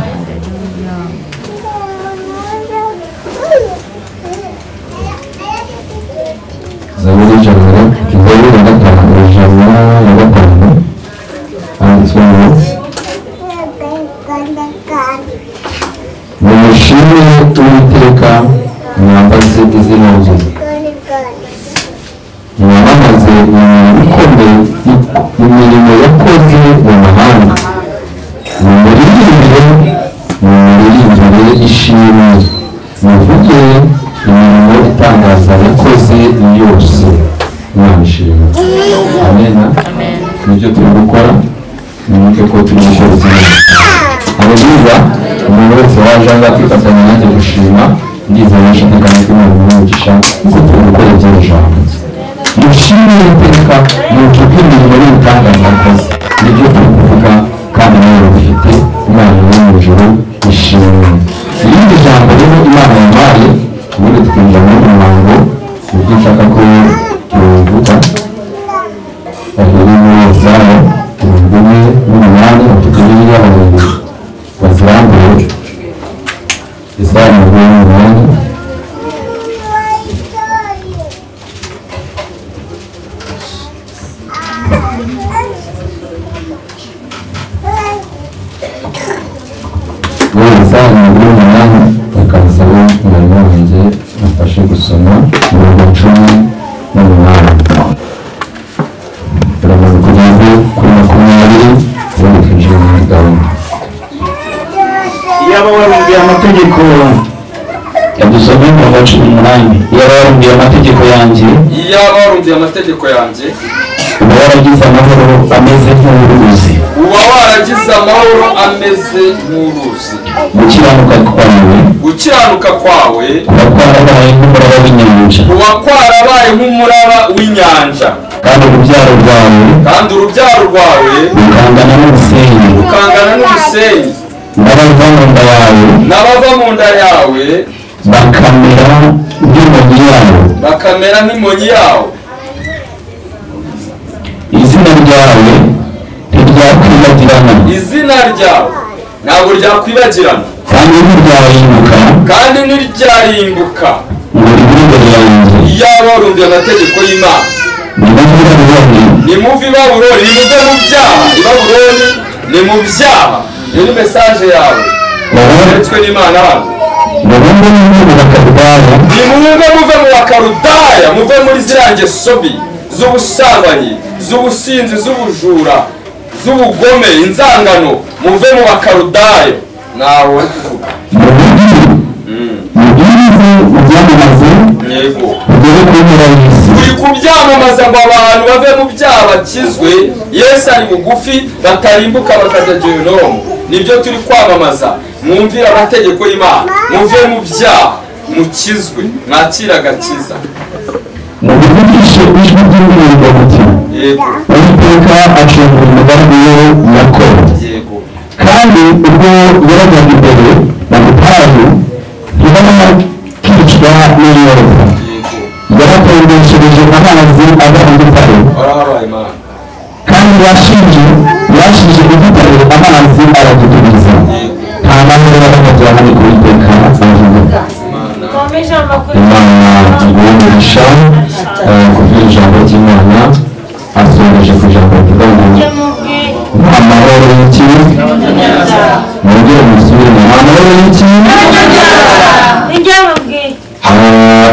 Zaburi 105, handitswe ngo nimushime Uwiteka, mwambaze izina rye, mwamamaze imirimo ikomeye, imirimo yakoze mu mahanga, mumuririmbire ishimwe, muvuge imirimo itangaza yakoze yose. Imana ishimwe. Amena. Nibyo turi gukora, mwibuke ko turi gukora izina. Haleluya. Umuntu wese waje aha ngaha kwifatanya nanjye gushima, ndizera nashidikanya ko Imana imuha kuko turi gukora iby'iri jambo. Mushime Uwiteka, muvuge imirimo y'ibitangaza yakoze. Nibyo turi kuvuga kandi nawe bifite Imana yo mu ijuru ishimwe. Irindi jambo rero Imana yampaye, ubundi tukinjira muri uyu muhango, nibyo nshaka ko tuvuga. Riri muri Yesaya 48, bafite Bibiliya babiri bazirambuye. Yesaya 48. Muri Yesaya 48, reka nsabe mwarimu wanjye amfashe gusoma umurongo 18. Turamaze kugeze kuri 20, ubundi twinjire muri gahunda. Iyaba warumviye amategeko yadusomye umurongo 18, iyaba warumviye amategeko yanjye, Iyaba warumviye amategeko yanjye, uba waragize amahoro ameze nk'uruzi, uba waragize amahoro ameze nk'uruzi. Gukiranuka kwawe, Gukiranuka kwawe kuba kwarabaye nk'umuraba w'inyanja, kuba kwarabaye nk'umuraba w'inyanja, kandi urubyaro rwawe, kandi urubyaro rwawe rukangana n'umusenyi, rukangana n'umusenyi, n'abava mu nda yawe, n'abava mu nda yawe bakamera nk'imonyi yawe, bakamera nk'imonyi yawe. Izina ryawe ntiryakwibagirana, Izina ryawe Ntabwo ryakwibagirana. Kandi ntiryarimbuka. Kandi ntiryarimbuka. Ngo ribe imbere yanjye. Iyaba warumviye amategeko y'Imana. Nimuve i Babuloni, nimuve mu byaha. I Babuloni ni mu byaha. Iyo ni mesaje yawe yeretswe n'Imana hano. Nimuve muve mu Bakaludaya, muve muri ziriya ngeso mbi z'ubusambanyi, z'ubusinzi, z'ubujura, z'ubugome, inzangano, muve mu Bakaludaya. Nawe wari kuvuga. Yego. Uri kubyamamaza ngo abantu bave mu byaha bakizwe. Yesu ari bugufi, batarimbuka bakajya gehinomu. Nibyo turi kwamamaza. Mwumvire amategeko y'Imana, muve mu byaha mukizwe, mwakire agakiza. Mubivugishe ijwi ry'indirimbo muti: Yego. Uwiteka acungura umugambi we Yakobo. Yego. Kandi ubwo yarajyaga imbere mu butayu, ntibarakicwa n'inyota. Yego. Yabatembeshereje amazi ava mu gitare, Warahabaye Imana. kandi yashije igitare amazi aragitubiza. Nta mahoro y'abanyabyaha ni Uwiteka avuga. Imana. Imana iguhe umugisha kubwira ijambo ry'Imana. Asoreje ku ijambo rivuga ngo nta mahoro y'iki. Mwongere musubire, nta mahoro y'iki.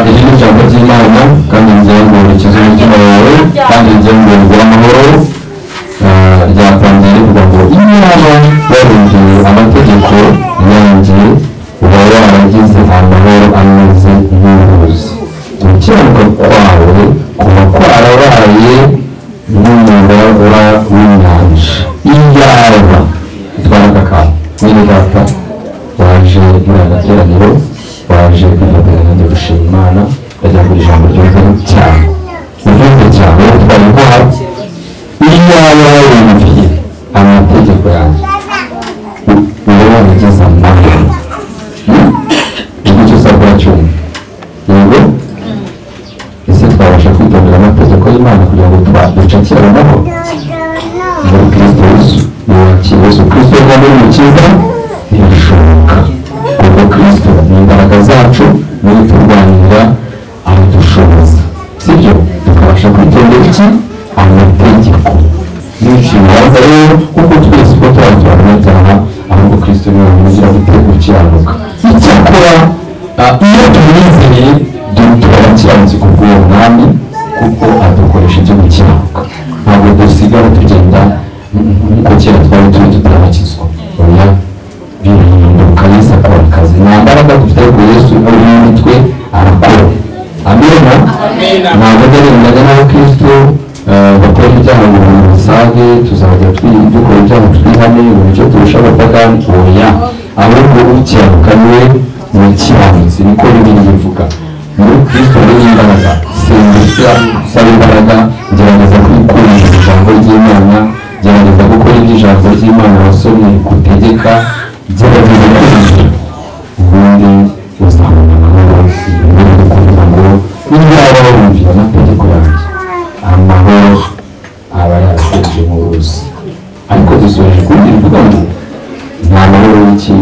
Iri ni ijambo ry'Imana, kandi rigira ngo rikize umutima wawe, kandi rigira ngo riguhe amahoro. Ryatangiye rivuga ngo iyaba warumviye amategeko yanjye, uba waragize amahoro ameze nk'uruzi. Gukiranuka kwawe kuba kwarabaye nk'umuraba w'inyanja. Iyaba itwara aka kantu. Mwene data waje muri aya materaniro, waje kwifatanya nanjye gushima Imana, ndagira ngo ijambo ryumve cyane, ryumve cyane, utwara intwaro. Iyaba warumviye amategeko yanjye, uba waragize amahoro. Icyo usabwa cyumva. Yego. Ese twabasha kwitondera amategeko y'Imana kugira ngo ducakire amahoro muri Kristo Yesu? Wakira Yesu Kristo nk'umwami n'Umukiza birashoboka, kuko Kristo ni imbaraga zacu, niwe turwanirira, aradushoboza, sibyo? Tukabasha kwitondera iki? Amategeko. N'iciye urubanza rero, kuko twese uko tuba turi abanyabyaha, ahubwo Kristo niwe wongera gukiranuka. Icyakora iyo tumwizeye tuba abakiranutsi ku bw'uwo mwami, kuko adukoresha ibyo gukiranuka. Ntabwo dusigara tugenda nk'uko kera twari turi tutarakizwa. Oya, birahinduka. Yesu akora akazi. Nta mbaraga dufite, ariko Yesu uri muri twe arakora. Amena. Ntabwo agereranya n'abakristo bakora ibyaha ngo bisage, tuzajya dukora ibyaha twihane mu buryo turusha abapagani. Oya, ahubwo ukiranuka niwe mukiranutsi, niko Bibiliya ivuga. Muri Kristo harimo imbaraga. Senga usaba imbaraga, gerageza kwikundira ijambo ry'Imana, gerageza gukora ibyo ijambo ry'Imana wasomye rigutegeka, gerageza kwinjira, ubundi uzabona amahoro. Imbere kugira ngo niba warumviye amategeko yanjye, amahoro aba yarateje mu ruzi. Ariko dusoje kundi rivuga ngo nta mahoro y'iki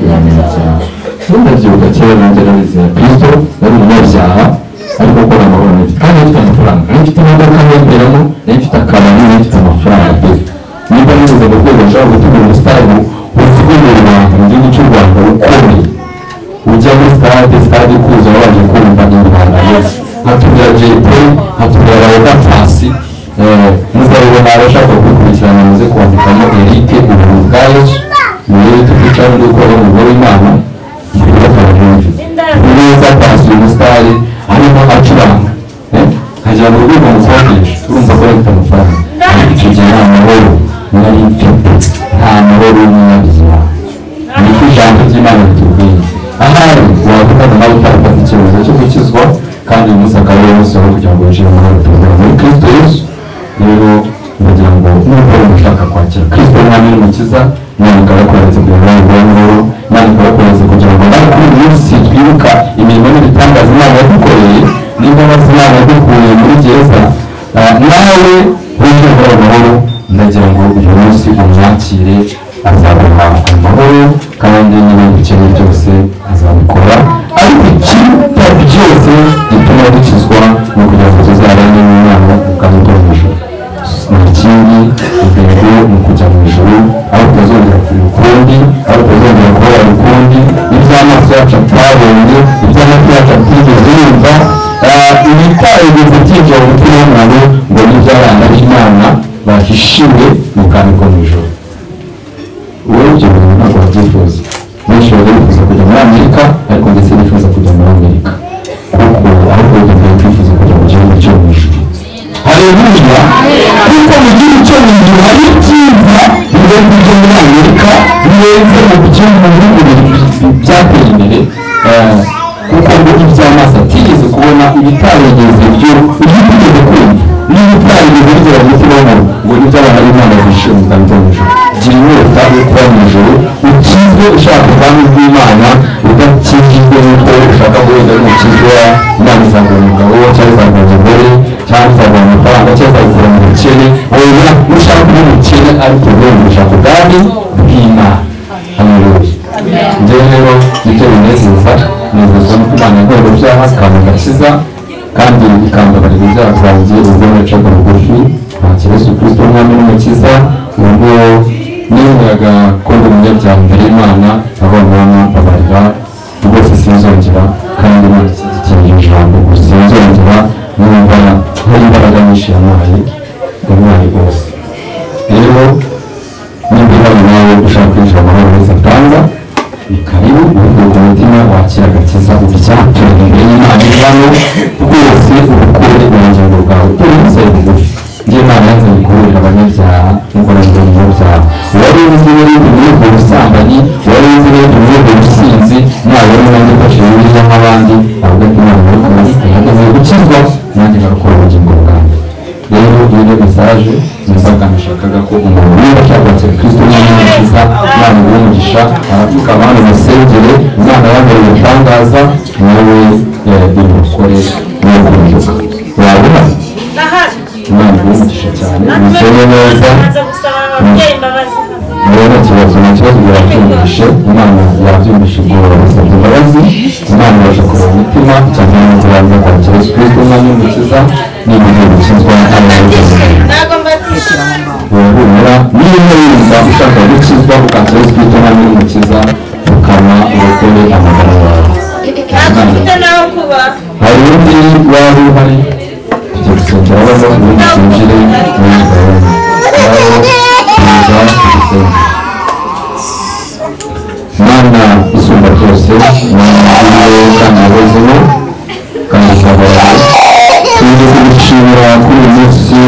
y'abanyabyaha. Ndabyibuka kera nanjye narizeye Kristo, nari umunyabyaha, ariko gukora amahoro nari mfite, kandi nari mfite amafaranga, nari mfite imodoka ntemberamo, nari mfite akabari, nari mfite amafaranga pe. Niba nigeze mu rwego nshobora gutegura umusitari uzwi mu Rwanda, mu gihugu cy'u Rwanda ukomeye, ujya muri stade, stade ikuza babanje kumva ibihangano, nkatubwira Jay Polly, nkatubwira Laurent Pasi. Muzabibona abashaka kubikurikirana, muze kwandikamo Eric Ubuntu bwa Yesu muri YouTube channel ndi gukora umugore w'Imana. Neza Pasi umusitari arimo acuranga, nkajya mu rwego mukodesha, urumva ko afite amafaranga. Ariko icyo gihe nta mahoro nari mfite, nta mahoro y'umunyabyaha. Niko ijambo ry'Imana ritubwiye. Ahari wavugana nawe utarafata icyemezo cyo gukizwa, kandi uyu munsi akaba ari umunsi wawe kugira ngo winjire mu mahoro tubona muri Kristo Yesu. Rero ndagira ngo niba wumva ushaka kwakira Kristo nk'umwami n'Umukiza, Imana ikabakoreza kugira ngo nawe amahoro, Imana ikabakoreza kugira ngo nawe kuri uyu munsi twibuka imirimo n'ibitangaza Imana yadukoreye, n'imbabazi Imana yadukuye muri gereza, nawe winjire muri ayo mahoro. Ndagira ngo uyu munsi umwakire, azaguha amahoro. amahoro, kandi n'ibindi ukeneye byose azabikora. Ariko ikiruta byose gituma dukizwa ni ukugira ngo tuzabane n'Imana mu bwami bwo mu ijuru. Nta kindi, intego ni ukujya mu ijuru, aho tutazongera kurira ukundi, aho tutazongera kubabara ukundi, iby'amaso yacu atabonye, iby'amatwi yacu atigeze yumva, ibitarigeze byinjira mu mutima w'umuntu, ngo ni iby'abana b'Imana bahishiwe mu bwami bwo mu ijuru. Wowe ibyo bintu ntabwo wabyifuza. Benshi bajya bifuza kujya muri Amerika, ariko ndetse bifuza kujya muri Amerika kuko ahubwo bagiye kwifuza kujya mu gihugu cyo mu ijuru. Haleluya! Kuko mu gihugu cyo mu ijuru hari ibyiza birenze ibyo muri Amerika, birenze mu byo mu bihugu byateye imbere, kuko ngo iby'amaso atigeze kubona, ibitarigeze byo ibyo utigeze kumva, n'ibitarigeze bigera mu mutima w'umuntu, ngo ni iby'abana b'Imana bahishiwe mu bwami bwo mu ijuru. Gira inyota yo kuba mu ijuru, ukizwe ushaka ubwami bw'Imana, udakijijwe n'uko ushaka guheza ari umukizwa. Imana izaguha umugabo cyangwa izaguha umugore cyangwa izaguha amafaranga cyangwa izagukura mu bukene. Wowe ushaka kuba umukene ariko wowe ushaka ubwami bw'Imana. Haleluya! Njyewe rero nicyo binezeza, nezezwa nuko Imana yankorera ibyaha ikampa agakiza, kandi ikambabarira ibyaha byanjye ubwo nacaga bugufi kwakira Yesu Kristo umwami n'umukiza. Ubwo nemeraga ko ndi umunyabyaha imbere y'Imana, aho Mana mbabarira rwose sinzongera, kandi Imana ishyigikiye iryo jambo ngo sinzongera. Numva hari imbaraga nyinshi yampaye, yampaye rwose. Rero nimba uhari nawe ushaka kwinjira amahoro wese atanga, ni karibu, ubikuye ku mutima, wakira agakiza, ubyature imbere y'Imana iri hano rwose, ubukure ubugingo bwawe, uri bugufi. Njye Imana yanzanye kuburira abanyabyaha nk'uko nanjye ndi umunyabyaha. Wari uzi n'ibindi muri ubwo busambanyi, wari uzi n'ibindi muri ubwo businzi, nawe rero nanjye mfashe Bibiliya nk'abandi, avuga ati Imana muri kumwe ihagaze gukizwa, nanjye nkarokora ubugingo bwanjye. Rero iyo niyo mesaje numvaga nashakaga ko umuntu niba ashaka kwakira Kristo umwami n'umukiza, Imana iguhe umugisha, arapfukama hano musengere, Imana yamuhaye ibitangaza, nawe imukore no guhinduka. Wabona? Imana iguhe umugisha cyane, umusenge neza. Rero nta kibazo, nta kibazo, yabyumvishe, Imana yabyumvishe, ubwo basabye imbabazi, Imana ibasha kureba umutima, cyane no kubanza kwakira Yesu Kristo umwami n'umukiza, niba ugiye gukizwa wahumura. Niba wumva ushaka gukizwa ukakira Yesu Kristo umwami n'umukiza, ukaba urokore amagara yawe. Hari undi waba uhari? Tujya gusengera bano, ubundi twinjire muri gahunda. Naho tuza dusenga. Mana isumba byose, Mana iriho kandi yahozeho kandi izahoraho, tuje kugushimira kuri uyu munsi,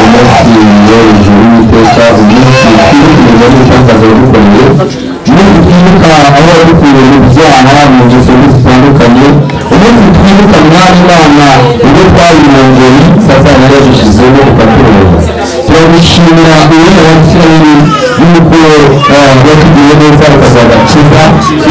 umunsi w'ejo w'Uwiteka, umunsi twibuka n'ibitangaza wadukoreye, umunsi twibuka aho wadukuye mu byaha, mu ngeso mbi zitandukanye, umunsi twibuka Mwami Imana ubwo twari mu ngeri Satani yari yadushyizemo ukaturoza. Turagushimira uwera wa Isirayeli yuko watugiriye neza ukaduha agakiza.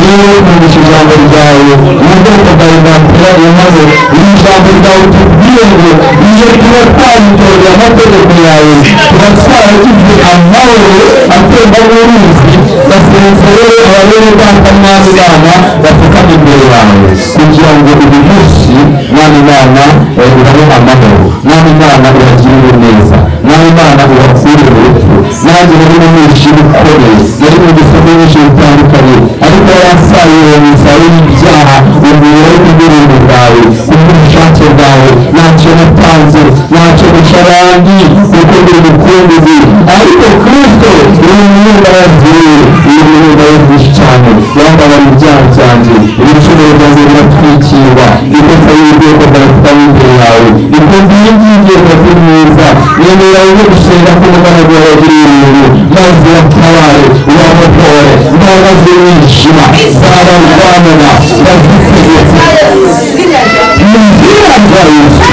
Iyo twumvise ijambo ryawe, ubwoko bwawe bwateraniye hano, iri jambo ryawe tubwiye ngo iyo tuba twayitoreye amategeko yawe, tuba twaragize amahoro atemba nk'uruzi. Ndasenze rero ababere data Mwami Imana bapfukame imbere yawe, kugira ngo uyu munsi Mwami Imana ubahe amahoro, Mwami Imana ubagirire neza, Mwami Imana ubakure mu rupfu. Nanjye nari mu mwijima ukomeye, nari mu ngeso nyinshi zitandukanye, ariko waransaruye mu isayo y'ibyaha, umubiri wo kubw'ubuntu bwawe, kubw'ubushake bwawe. Ntacyo natanze, ntacyo ndusha abandi, kuko ndi umukungugu, ariko Kristo uri umunyambabazi, uri umunyambabazi nyinshi cyane, yambabara ibyaha byanjye, ibicumuro byanjye biratwikirwa, ikosa y'ubwoko bwawe tutari imbere yawe. Niko mbingingiye kuba mwiza, nemera uje gusenga k'umugaragu wawe wagiriye ubuntu, maze ubatabare, ubahotore imbaraga z'umwijima zabarwanana, ndazitegetse mu izina rya Yesu.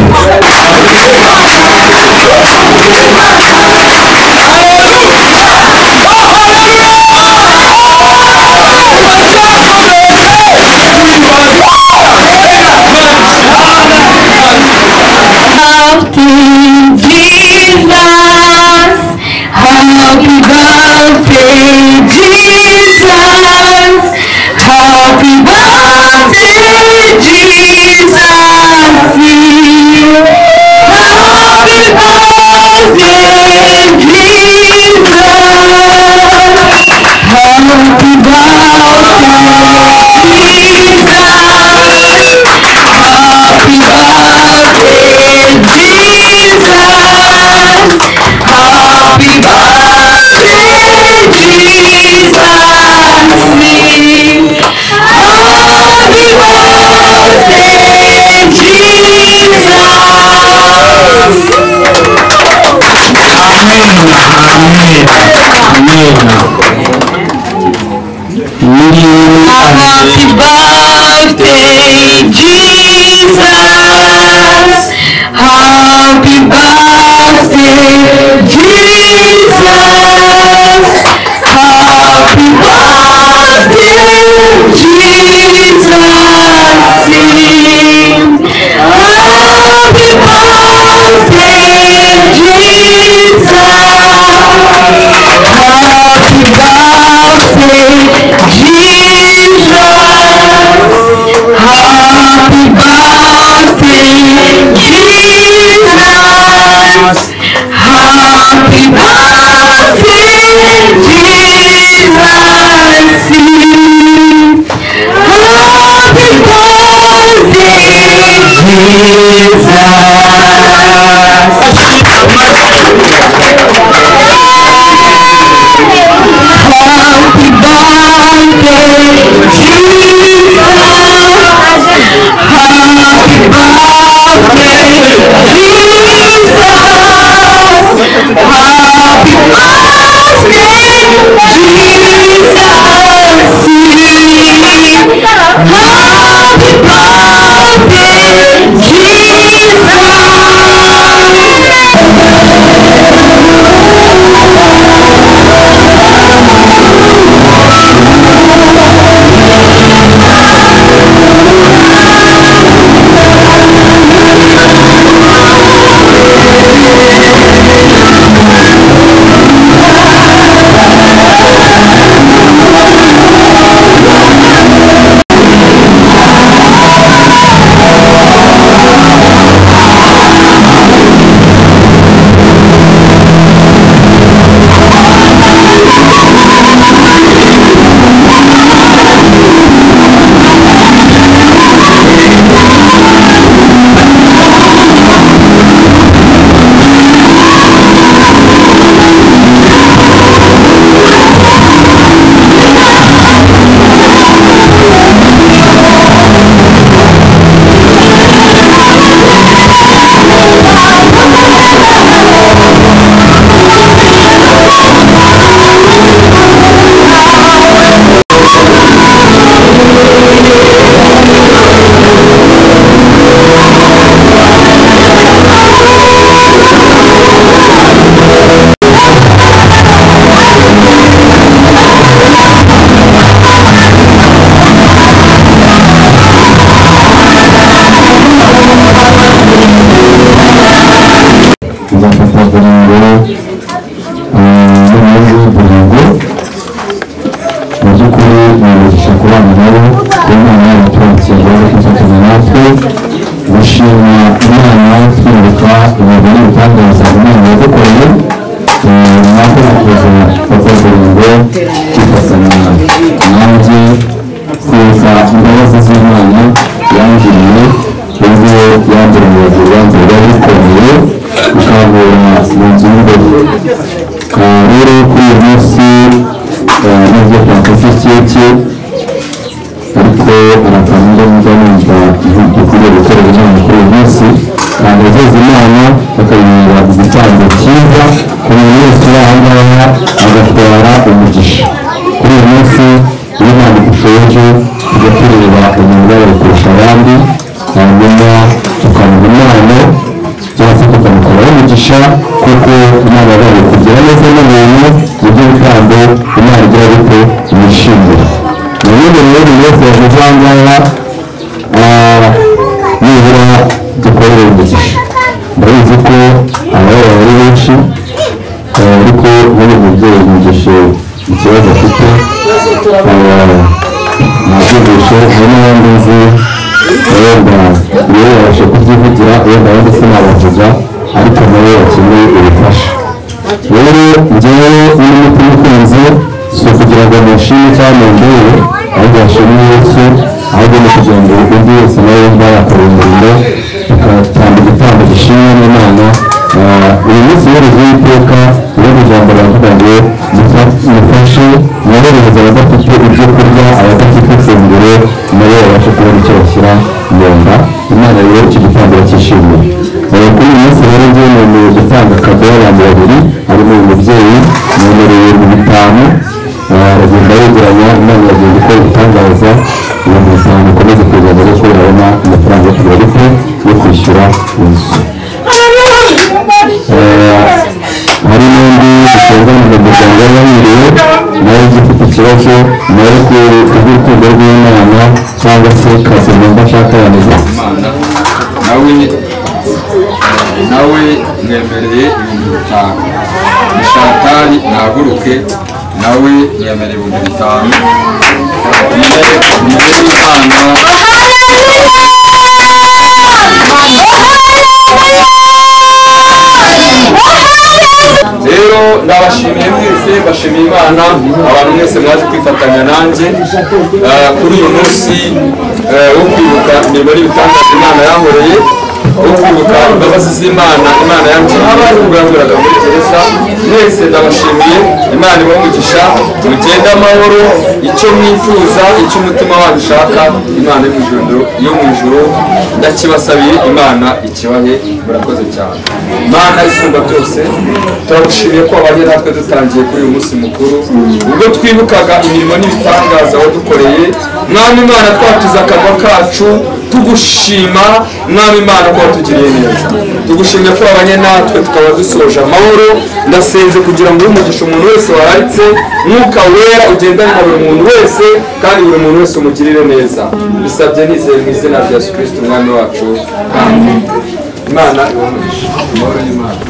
Birthday, Jesus. Happy birthday, Jesus. Happy birthday, Jesus. Happy birthday, Jesus. Amen. Amen. Amen. Happy birthday, Jesus. Happy birthday, Jesus. Happy birthday, Jesus. Happy birthday, Jesus. Happy birthday, Jesus. Happy birthday, Jesus. Happy birthday, Jesus. Happy birthday, Jesus. Happy birthday, Jesus. Happy birthday, Jesus. Happy birthday, Jesus. Happy birthday, Jesus. Nzafata buringo n'umuyobozi w'uburingo. Mu by'ukuri ni umugisha kubana nabo, kuba Imana yaratwakira baza kwifatanya natwe gushima Imana, twibuka ibintu n'ibitangaza Imana yadukoreye. Mwakoze kuza papa buringo kwifatanya nanjye kwibuka imbabazi z'Imana yangiriye ubwo yangiriye urubanza rwari rukomeye bikangura mu nzu y'imbohe. Rero kuri uyu munsi nubwo twakoze keke, ariko arakamira njya numva dukwiriye gukorera Imana kuri uyu munsi, kandi ageze Imana bakayibera igitambo cyiza ku muntu wese uri aha ngaha agatwara umugisha. Kuri uyu munsi iyo Imana idushoboje tujya tureba umuntu ubabaye kurusha abandi, hanyuma tukamuha impano cyangwa se tukamukuraho umugisha, kuko Imana yabaye kugira neza n'umuntu nibyo bitambo Imana igira bite yishimira. Ubundi rero buri wese yavuze aha ngaha nibura dukorere umugisha. Ndabizi ko ababaye ari benshi, ariko n'uyu mubyeyi yumvise ikibazo afite, nabyumvise. Hari n'abandi nzi wenda niwe babasha kubyivugira, wenda abandi sinabavuga, ariko nabo bakeneye ubufasha. Rero njyewe n'umutima ukunze si ukugira ngo mushime cyangwa mundebe, ahubwo bashime Yesu, ahubwo ni kugira ngo undi wese nawe yumva yakora umurimo, tugatanga igitambo gishimwa n'Imana. Uyu munsi w'uburezi w'iteka irindi jambo riravuga ngo mufashe mworohereze abadafite ibyo kurya, abadafite ifunguro, nabo babashe kubona icyo bashyira mu nda. Imana rero icyo gitambo cyishimiye. Kuri uyu munsi rero ngiye nemerewe gutanga kado y'abantu babiri, harimo uyu mubyeyi nemerewe 5,000, aragenda yegeranya, Imana iragenda ikora ibitangaza, 5,000 ikomeze kuzajya ariko urabona amafaranga yo kugura gute yo kwishyura inzu. Hari n'undi dusengana mu muryango w'abahiriwe nawe ufite ikibazo nawe kubw'urukundo rw'Imana cyangwa se kazi numva ashaka yameze. Nawe mwemereye 5,000. Ni nahaguruke nawe mwemereye 5,000. Ni Imana. Rero ndabashimiye mwese, mbashimiye Imana, abantu mwese mwaje kwifatanya nanjye kuri uyu munsi wo kwibuka imirimo n'ibitangaza Imana yankoreye, wo kwibuka imbabazi z'Imana Imana yangiriye ubwo yankoraga muri gereza. Mwese ndabashimiye, Imana ibahe umugisha, mugende amahoro, icyo mwifuza, icyo umutima wanyu ushaka, Imana yo mu ijuru ndakibasabiye, Imana ikibahe. Murakoze cyane. Imana isumba byose, turagushimiye ko wabanye natwe dutangiye kuri uyu munsi mukuru, ubwo twibukaga imirimo n'ibitangaza wadukoreye. Mwami Imana, twatuze akanwa kacu tugushima, Mwami Imana, ko watugiriye neza. Tugushimiye ko wabanye natwe tukaba dusoje amahoro. Ndasenze kugira ngo umugisha umuntu wese wararitse, Mwuka Wera ugendane na buri muntu wese, kandi buri muntu wese umugirire neza. Bisabye nizeye mu izina rya Yesu Kristo Umwami wacu. Amen. Imana ibahe umugisha. Amahoro y'Imana.